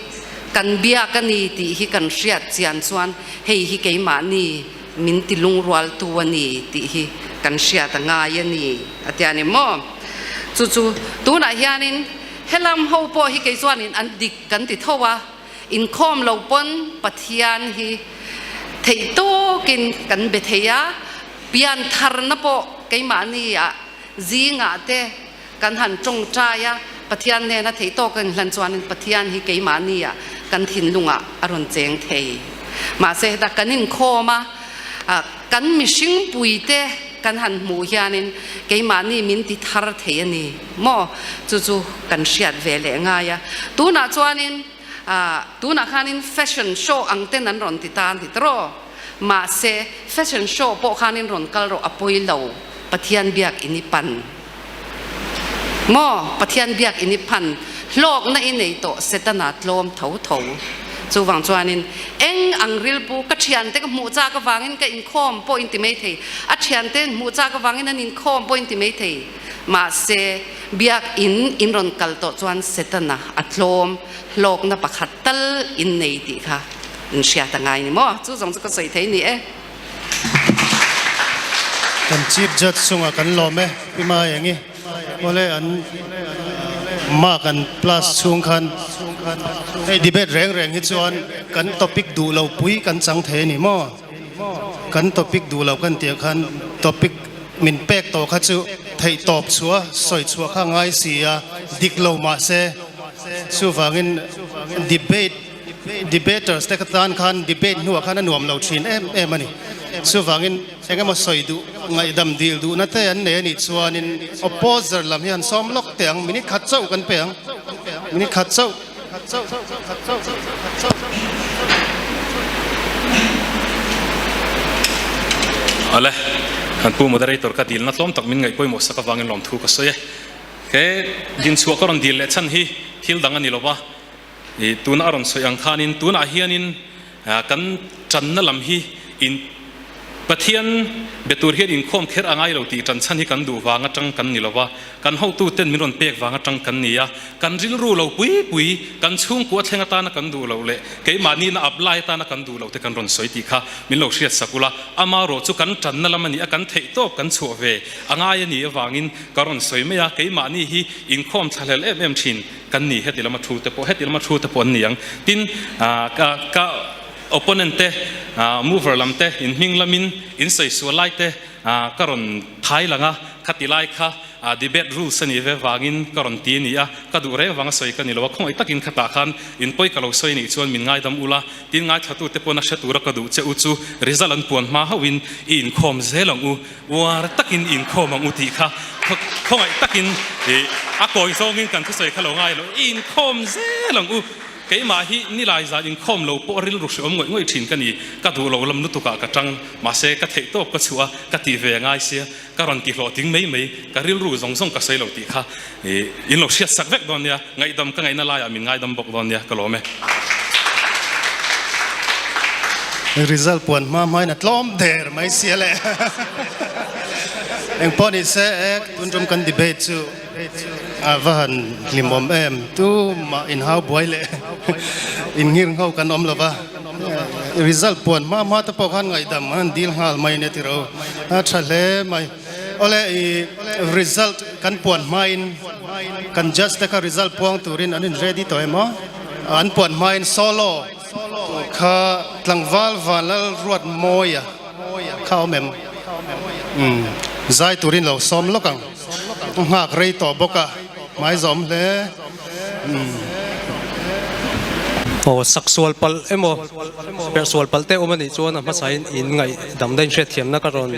kan biak a ni tih hi kan hriat chian chuan hei hi keimahni min ti lungrualtu a ni tih hi kan hriat a ngai a ni a tia ni maw? Chu chu tunah hianin helam ho pawh hi kei chuanin an dik kan ti tho a, inkhawm lo pawn Pathian hi theih tawkin kan be thei a, piantharna pawh keimahni ah zingah te Kan han tawngtai a, Pathian hnena theih tawk a inhlan chuanin Pathian hi keimahni ah kan thinlungah a rawn cheng thei. Mahse heta kan inkhawm a, kan mihring puite kan han hmuh hianin keimahni min ti thar thei a ni maw? Chu chu kan hriat ve leh ngai a. Tunah chuanin, tunah khanin fashion show ang ten an rawn ti ta a ni tawh. Mahse fashion show pawh khanin rawn kal rawh a pawi lo, Pathian biak in i pan. Maw Pathian biak in i phan hlawkna i nei tawh Setana tlawm tho tho. Chuvang chuanin eng ang rilpu ka thiante ka hmuh chak avangin ka inkhawm pawh in ti mai thei, a thiante in hmuh chak avangin an inkhawm pawh in ti mai thei. Mahse biak in in rawn kal tawh chuan Setana a tlawm hlawkna pakhat tal in nei tih kha in hriat a ngai ni maw? Chu zawng chu ka sawi thei ni e. Kan Chief Judge chungah kan lawm e, Pi Maengi. Awle an mark an plus chhung khan hei debate reng reng hi chuan kan topic duh lo pui kan chang thei a ni maw? Kan topic duh lo kan tih ah khan topic min pek tawh kha chu theih tawp chhuah sawi chhuah kha ngai si a, dik lo mahse chuvangin debate Debaters te tan khan debate hnuah khan a nuam lo thin em em a ni. Chuvangin eng emaw sawi duh, ngaihdam dil duhna te an nei a nih chuanin opposer lam hi han sawm lawk teh ang, minute khat chauh kan pe ang, minute khat chauh. Awle, kan pu moderator ka dilna tlawm tak min ngaih pawimawh sak avangin lawmthu ka sawi e. He dinchhuah ka rawn dil leh chhan hi thil dang a ni lova. I tuna a rawn sawi ang khanin tunah hianin kan tanna lam hi in Pathian be tur hian inkhawm kher a ngai lo tih tan chhan hi kan duh vang atang kan ni lova, kan hotuten min rawn pek vang atang kan ni a, kan rilru lo pui pui, kan chhungkua thleng atana kan duh loh leh keimahni na apply atana kan duh loh te kan rawn sawi tih kha min lo hriat sak ula, amarawh chu kan tanna lam a ni a, kan theih tawp kan chhuah ve a ngai a nih avangin ka rawn sawi mai a, keimahni hi inkhawm thlahlel em em thin. Kan ni heti lama thu te pawh heti lama thu te pawh an ni ang. Tin, ka ka opponent te mover lam te in hming lamin in sawi sual lai te ka rawn thai lang a, khati lai kha debate rules a nih ve vangin ka rawn ti a ni a, ka duh reng vanga sawi ka ni lo a, khawngaih takin khatah khan in pawi ka lo sawi nih chuan min ngaidam ula, tin ngaithla te paw'n a hre tura ka duh che u chu result an puan hma hauhin i inkhawm zel ang u. Uar takin inkhawm ang u tih kha khawngaih takin a kawi zawngin kan thusawi kha lo ngai lo, i inkhawm zel ang u. Keimah hi nilai zan inkhawm lo pawh rilru hreawm ngawih ngawih thin ka ni, ka duh lo lam lutukah ka tang, mahse ka theih tawp ka chhuah a, ka tih ve a ngai sia, ka rawn ti hlawhtling mai mai, ka rilru zawng zawng ka sawi lo tih kha in lo hriat sak vek dawn nia, ngaihdam ka ngaihna laiah min ngaidam bawk dawn nia, ka lawm e. Result puan hma hmain a tlawm der mai sia le. Engpawh ni se e, tun tum kan debate chu a va han hlimawm em. Tumah inhau buai leh inngir ngho kan awm lo va. Result puan hma hma te pawh khan ngaihdam an han dil nghal mai nia tiro. A tha hle mai. Awle i result kan puan hmain kan judge te kha result puang turin an in ready tawh em aw? An puan hmain solo kha tlangval Vanlal Ruat Mawia kha awm em? Umm zai turin lo sawm lawk ang. Nghak rei tawh bawk a, hmai zawm hle. Umm. Aw sak sual palh emaw perh sual palh te awm a nih chuan a hmasain in ngaih dam daih hriatthiamna ka rawn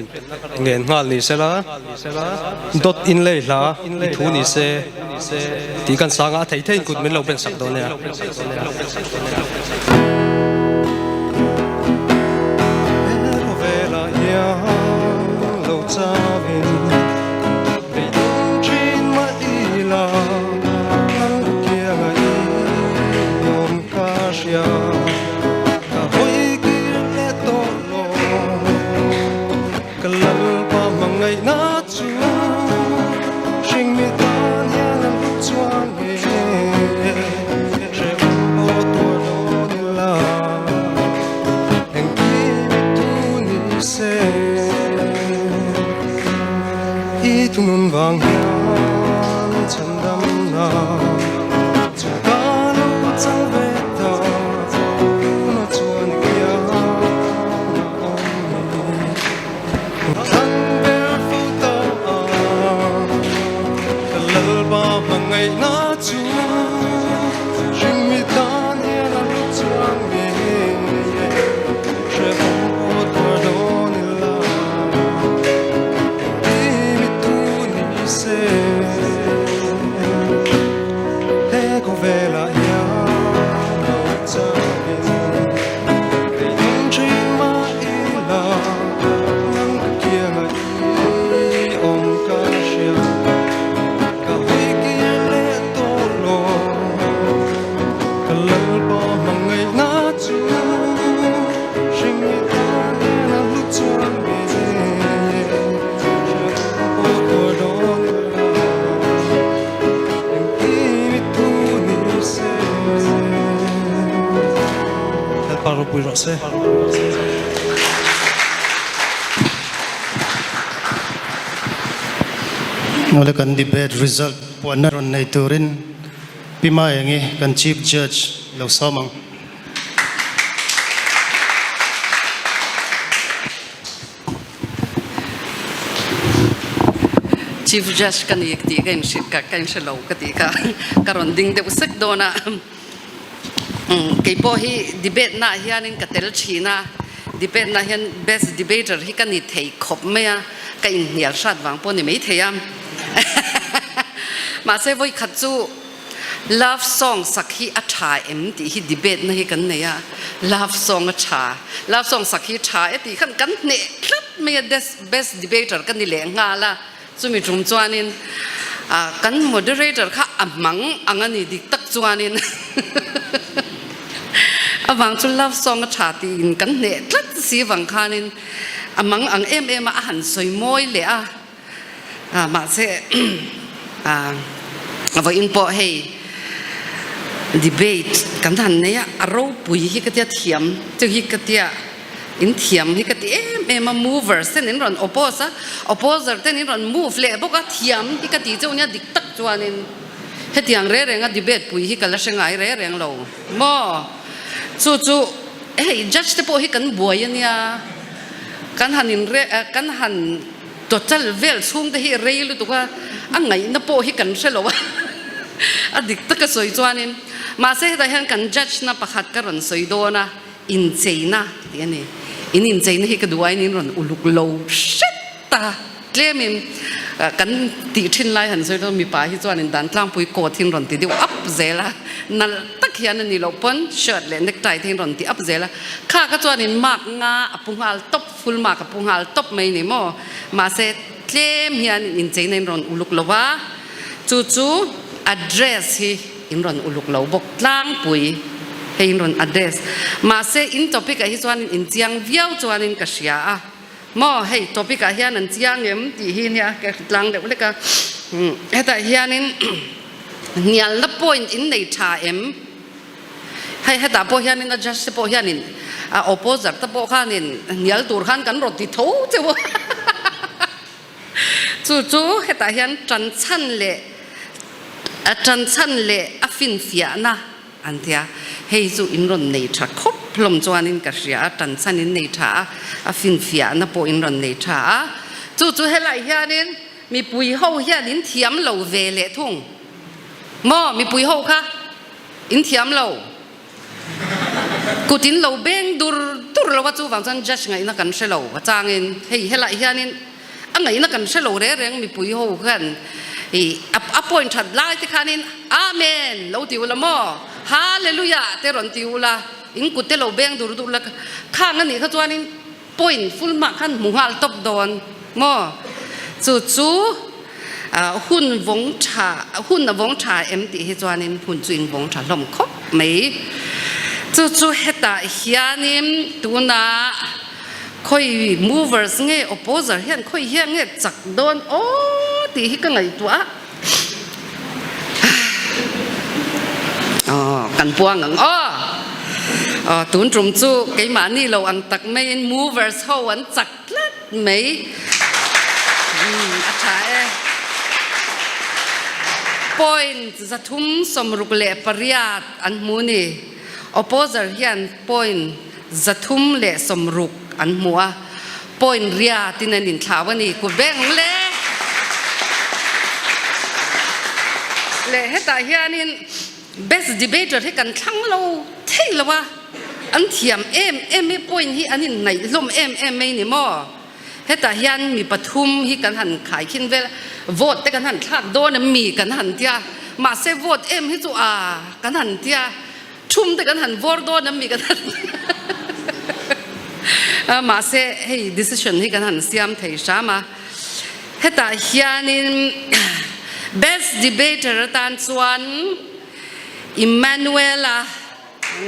ngen nghal ni sela, dawt in lei hla i thu ni se tih kan sanga a thei theiin kut min lo ben sak dawn nia. Awle kan debate result puanna rawn nei turin Pi Maengi kan Chief Judge lo sawm ang. Chief Judge ka ni tih ka inhrilh ka ka inhre lo ka tih kha ka rawn ding deuh sek dawn a. Keipawh hi debate naah hianin ka tel thin a, debate naah hian best debater hi ka ni thei khawp mai a, ka inhnial hrat vang pawh a ni maithei a. Mahse vawikhat chu Love song sak hi a tha em tih hi debate na hi kan nei a, love song a tha, love song sak hi tha e tih khan kan hneh tlat mai a, best debater ka ni leh nghal a, chumi tum chuanin kan moderator kha a hmang ang a ni dik tak chuanin avang chu love song a tha tiin kan hneh tlat si vang khanin a mang ang em em a, a han sawi mawi leh a. Mahse vawiin pawh hei debate kan han nei a, a ropui hi ka tia thiam chu hi ka tia in thiam hi ka ti em em a, movers ten in rawn oppose a, opposer ten in rawn move leh bawk a, thiam hi ka ti cheu nia dik tak chuanin hetiang reng renga debate pui hi ka la hre ngai reng reng lo maw chu chu hei judge te pawh hi kan buai ania kan han in kan han Total vel chhung te hi rei lutuk a, a ngaihna pawh hi kan hre lo a, a dik taka sawi chuanin. Mahse hetah hian kan judge na pakhat ka rawn sawi dawn a, incheina tih a ni. In incheina hi ka duh aiin in rawn uluk lo hret a, tlemin kan tih thin lai han sawi dawn mipa hi chuanin dan tlangpui coat hi an rawn ti deuh up zel a, nalh tak hian a ni loh pawn shirt leh necktie te hi an rawn ti up zel a, kha kha chuanin mark nga a pu nghal tawp. Full mark a pu nghal tawp mai ni maw? Mahse tlem hian incheina in rawn uluk lo a, chu chu address hi in rawn uluk lo bawk tlangpui hei in rawn address. Mahse in topic ah hi chuan in chiang viau chuanin ka hria a. Maw hei topic ah hian an chiang em tih hi nia ka tlang deuh hlek a. Hetah hianin hnialna point in nei tha em? Hei hetah pawh hianin a judge te pawh hianin a opposer te pawh khanin hnial tur khan kan rawn ti tho cheu a. Chu chu hetah hian tan chhan leh a tan chhan leh a finfiahna an ti a, hei chu in rawn nei tha khawp hlawm chuanin ka hria a, tan chhan in nei tha a, a finfiahna pawh in rawn nei tha a, chu chu helai hianin mipui ho hian in thiam lo ve leh thung maw mipui ho kha in thiam lo. Kut in lo beng dur dur lo a, chuvang chuan judge ngaihna kan hre lo a changin hei helai hianin a ngaihna kan hre lo reng reng mipui ho khan ih a point that lai te khanin Amen lo ti ula maw Hallelujah te rawn ti ula in kut te lo beng dur dur la khang a nih kha chuanin point full mark khan hmu nghal tawp dawn maw chu chu hun vawng tha hun a vawng tha em tih hi chuanin hun chu in vawng tha hlawm khawp mai chu chu hetah hianin tuna khawi movers nge opposer hian khawi hian nge chak dawn aw tih hi ka ngaihtuah a kan puang ang aw aw tun tum chu keimahni lo ang tak maiin movers ho an chak tlat mai a tha e point 368 an hmu ni opposer hian point 360 an hmu a, point riatin an inthlau a ni. Ku beng le leh hetah hianin best debater hi kan thlang lo thei lo a, an thiam em em i point hi an inhnaih hlawm em em mai ni maw? Hetah hian mi pathum hi kan han khaikhin vel a, vote te kan han thlak dawn em mi kan han tia, mahse vote em hi chu a kan han tia. Thum te kan han vawr dawn em mi kan han a mahse hei decision hi kan han siam thei hram a hetah hianin best debater atan chuan Emmanuela 99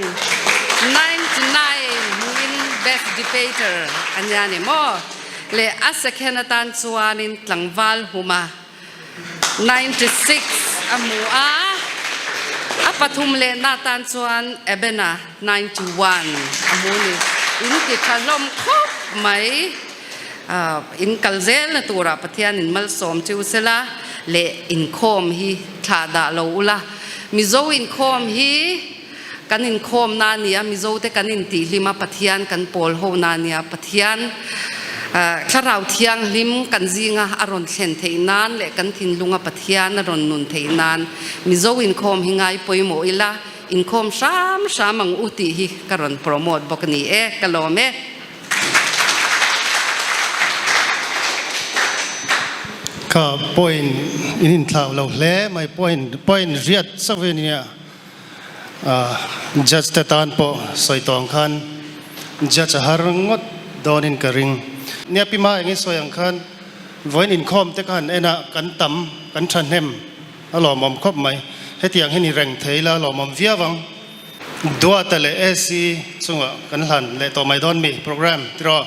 hmuin best debater a nia ni maw leh a second atan chuanin tlangval huma 96 a hmu a, a pathum lehna atan chuan Ebena 91 a hmu ni. In ti tha hlawm khawp mai. In kal zelna turah Pathian in malsawm chiu sela leh inkhawm hi thlah dah lo ula. Mizo inkhawm hi kan inkhawm na nia, Mizo te kan intihhlim a, Pathian kan pawl ho na nia, Pathian Thlarau Thianghlim kan zinga a rawn thlen theih nan leh kan thinlunga Pathian a rawn nun theih nan Mizo inkhawm hi ngai pawimawh ila, inkhawm hram hram ang u tih hi ka rawn promote bawk a ni e, ka lawm e. Ka point in inthlau lo hle mai, point point riat chauh hi a nia. Judge te tan pawh sawi tawng khan judge a har ngawt dawnin ka ring. Nia pi ma engin sawi ang khan vawiin inkhawm te khan en ah kan tam kan thahnem a lawmawm khawp mai. Hetiang hi ni reng thei la lawmawm viau ang. Duata leh AC chungah kan hlan leh tawh mai dawn mi program tiraw?